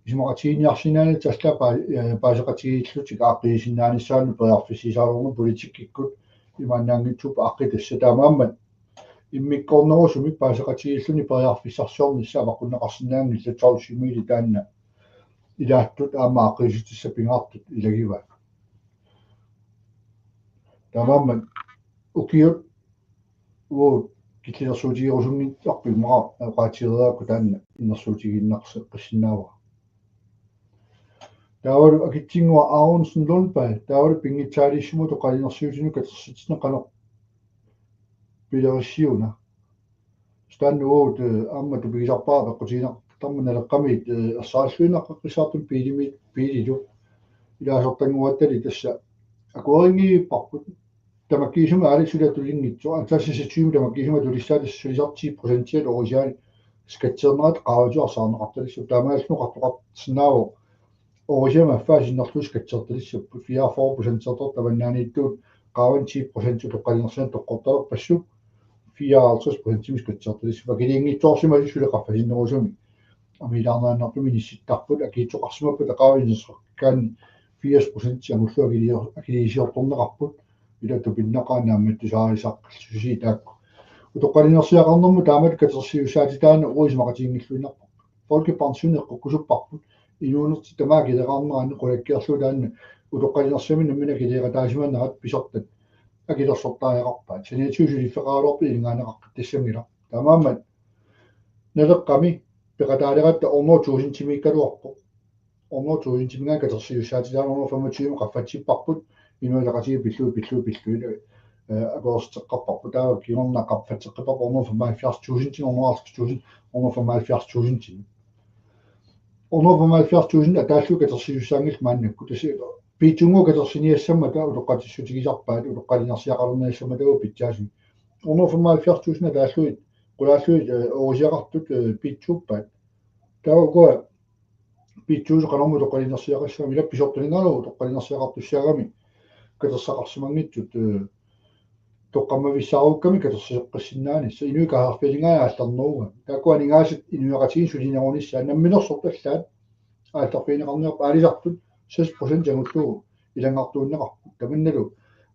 isumaqatigiinniarsinnaanani tassa paa-, eh, paaseqatigiillutik aaqqiisinnaanissaannut periarfissiisaralugit politikkikkut imaannaanngitsuupput aaqqitassat taamaammat immikkoornerusumik paaseqatigiilluni periarfissarsiornissaq avaqqunneqarsinnaanngillat tolv syvmili taanna ilaattut aamma aaqqiissutissat pingaartut ilagivaat. Taamaammat ukiut uagut killilersuutigerusunngitsut arpimmaqa oqaatigereerakku taanna innersuutigiinnarseqqissinnaavara. Taavalu Akitsinngua Aronsen Lundberg, taavalu pinngitsaaliissummut oqaluunersiutinut katersitsineq qanoq pilerissiuna. Taanna uagut, eh, aamma tupigisarpara peqqutigineqartarmat Naleqqamiit, eh, ersarilluinnaqqissaartumik biilimiit biililu ilaasortannguattali tassa akuerinngiipparput. Tamakkiisumik aalisut suli atulinngitsoq, antassasitsumi tamakkiisumik atulissaat tassa sulisartik procentiat orisiaani skatsernerat qaavatigut arsaarneqartalissapput taamaalilluni oqartoqarsinnaavoq. Orisiamik affaa sinnerlugu skatsertalissapput, fireogfyrre procent tavannaaniittuut qaavanut ti procent utoqqalinersianik toqqortalerpassuupput, fireoghalvtreds procentimik skatsertalissapput. Akiliinngitsoorsimasut suli qaffasinnerusumik. Amiilaarniarnermut inissittarput, akiitsoqarsimappata qaavani innersuukkaanni firs procent angullugu akili-, akiliisiortorneqarput. Ila tupinnaqaaq naammattusaarisaqqillusi taakku. Utoqqalinersiaqarnermut taamatut katersisussaatitaaneq uagut isumaqatiginngilluinnarparput. Folkepension eqqukkusupparput. Inuunertik tamaat akileqarneranni qulakkeerlugu taanna utoqqalinersiamik nammineq akileeqataasimanerat pisortat akilersortariaqarpaat. Saniatigut suliffeqaraluarpat ilingaanneqaqqittassanngilaq. Taamaammat Naleqqami peqataaleqatta hundrede tusindimiikkaluarpoq. Hundrede tusindimiinngaanniit katersisussaatitaaneq hundrede femogtyve qaffatsipparput, Inuit Ataqatigiit pillugit, pillugit, pillugit. akuersiteqqipparput, taava kingorna qaffatseqqipparput hundrede og femoghalvfjerds tusind til hundrede og halvtreds tusind, hundrede og femoghalvfjerds tusind til. Hundrede og femoghalvfjerds tusind ataallugu katersisussaanngillat maannakkut, tassa piitsunnguaq katersiniassammata utoqqatsissutigisarpaat, utoqqalinersiaqalerniassammata uagut pitsaasumik. Hundrede og femoghalvfjerds tusind ataallugit, qulaallugit, øh, oorisiaqartut, øh, piitsuuppaat. Taava ukua piitsuusut qanormi utoqqalinersiaqassagamik, ila pisortalinngalu utoqqalinersiaqartussaagami katersaqarsimanngitsut, øh, toqqammavissaarukkami katersisoqqissinnaanissaq, inuit kaharfialingaat aallarnerugaat. Taakku aningaasat inuiaqatigiinnut sulinerunissaat namminersortut allaat aallarfigineqarniarput, aalisartut seks procent angullugu ilanngartuunneqarput. Tamannalu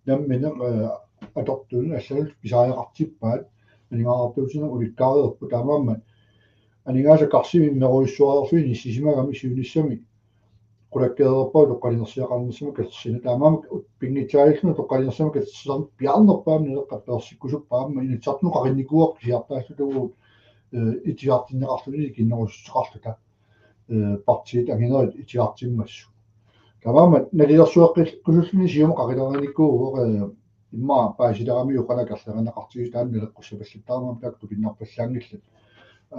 nammineq, øh, atortuunut allanut pisariaqartippaat, aningaasartuutinik ulikkaareerput, taamaammat aningaasat karsivimmerujussuarlugit inissisimagami siunissami qulakkeerpaa utoqqalinersiaqarnissamut katersineq. Taamaammat pinngitsaaliilluni utoqqalinersiamut katersisarneq piaarnerpaamik Naleqqap peersikkusuppaat, aamma Inatsisartunut qaqinnikuuarput kisiartaallutalu, øh, itigartinneqarluni ikinnerussuteqarluta, øh, partiit anginerit itigartimmassuk. Taamaammat nalilersueqqikkusulluni Siumut qaqilerinikuuvoq, øh, immaqa paasileramiuk qanoq akerlerineqartigisoq, taanna naleqqussapallattarami, taakku tupinnarpallaanngillat.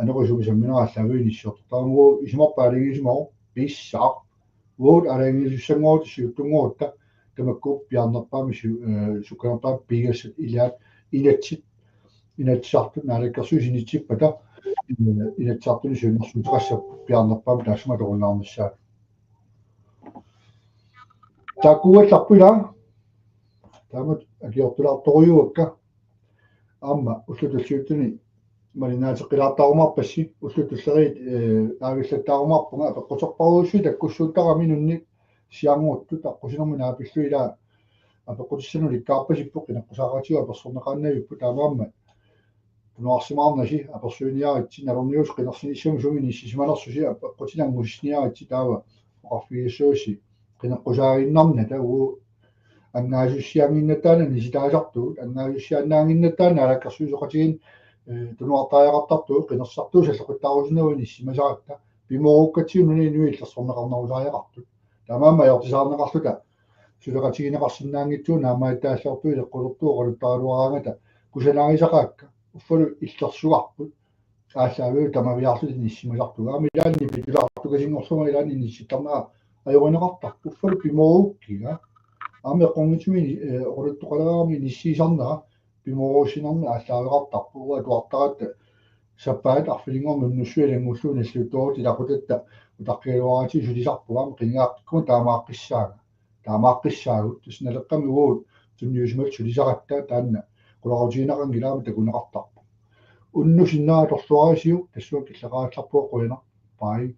Anequsumi sammineq aallaaviup inissiortarami, uagut isumaqarpoq aalajangiisimavoq, piissaq. Uagut aalajangiisussanngorutta siuttunngorutta tamakku piaarnerpaamik siu-, øh, sukkanerpaamik piigassat ilaat, inatsit, Inatsisartut Naalakkersuisut initsippata, øh, Inatsisartuni siunnersuuteqassapput piaarnerpaamik taassuma atorunnaarnissaanut. Taakkuugallarput ilaa. Taamatut akiortulaartorujuuakka. Aamma ullut tulliuttuni malinnaateqqilaarumaarpassi, ullut tulleriit, øh, naavillattaarumaarpunga, apeqquterparujussuit takkussuuttarami nunnik siarnguttut aqqusinermi naapillugit, ilaa apeqqutissanut ulikkaarpasipput, qineqqusaaqatigut apersorneqaannavipput, taamaammat tunuarsimaarnasi apersuiniaritsi, nalorniusut qinersinissamut sumi inissisimanersusi, apeqqutinut angusiniaritsi, taava oqarfigigassavassi qineqqusaaginnarnata, uagut angaasussiaannginnattaaq anisitaasartugut, angaasussiaannaannginnattaaq naalakkersuisooqatigiinni, øh, tunuartariaqartartugut, qinersisartugut salloqittaarusunnagu inissisimasaratta, pimoorukkatsigu nunap inui illersorneqarnerusariaqartut. Taamaammat ajortisaarneqarluta suleqatigineqarsinnaanngitsugut, naammagittaalliortugut, ileqqulertugut, oqaluttaraluaraangata kusanaagisaqaakka, uffalu illersugarput aallaaviup tamaviaarluta inissisimasartugut. Aamma ilaanni pitulaartukasinngorlunga ilaanni inissittarnera ajorineqartarpoq, uffalu pimoorukkiga. Aamma eqqunngitsumik, øh, oqaluttoqaleraangami inissiisarnera pimoorussinarneq aallaaveqartarpoq. Uanga atuartaratta sapaatip arfininngornermi unnussua ilanngullugu nalliuttuarutta ilaqutatta utaqqigaluaratsigu sulisarpunga, aamma qinigaaqqikkumaarama taamaaqqissaanga. Taamaaqqissaagut, tassa Naleqqami uagut tunniusimalluta sulisaratta, taanna qularutigineqanngilaq, aamma takuneqartarpoq. Unnuk sinnera atorluarisiuk, tassunga killeqarallarpunga, qujanaq. Bye.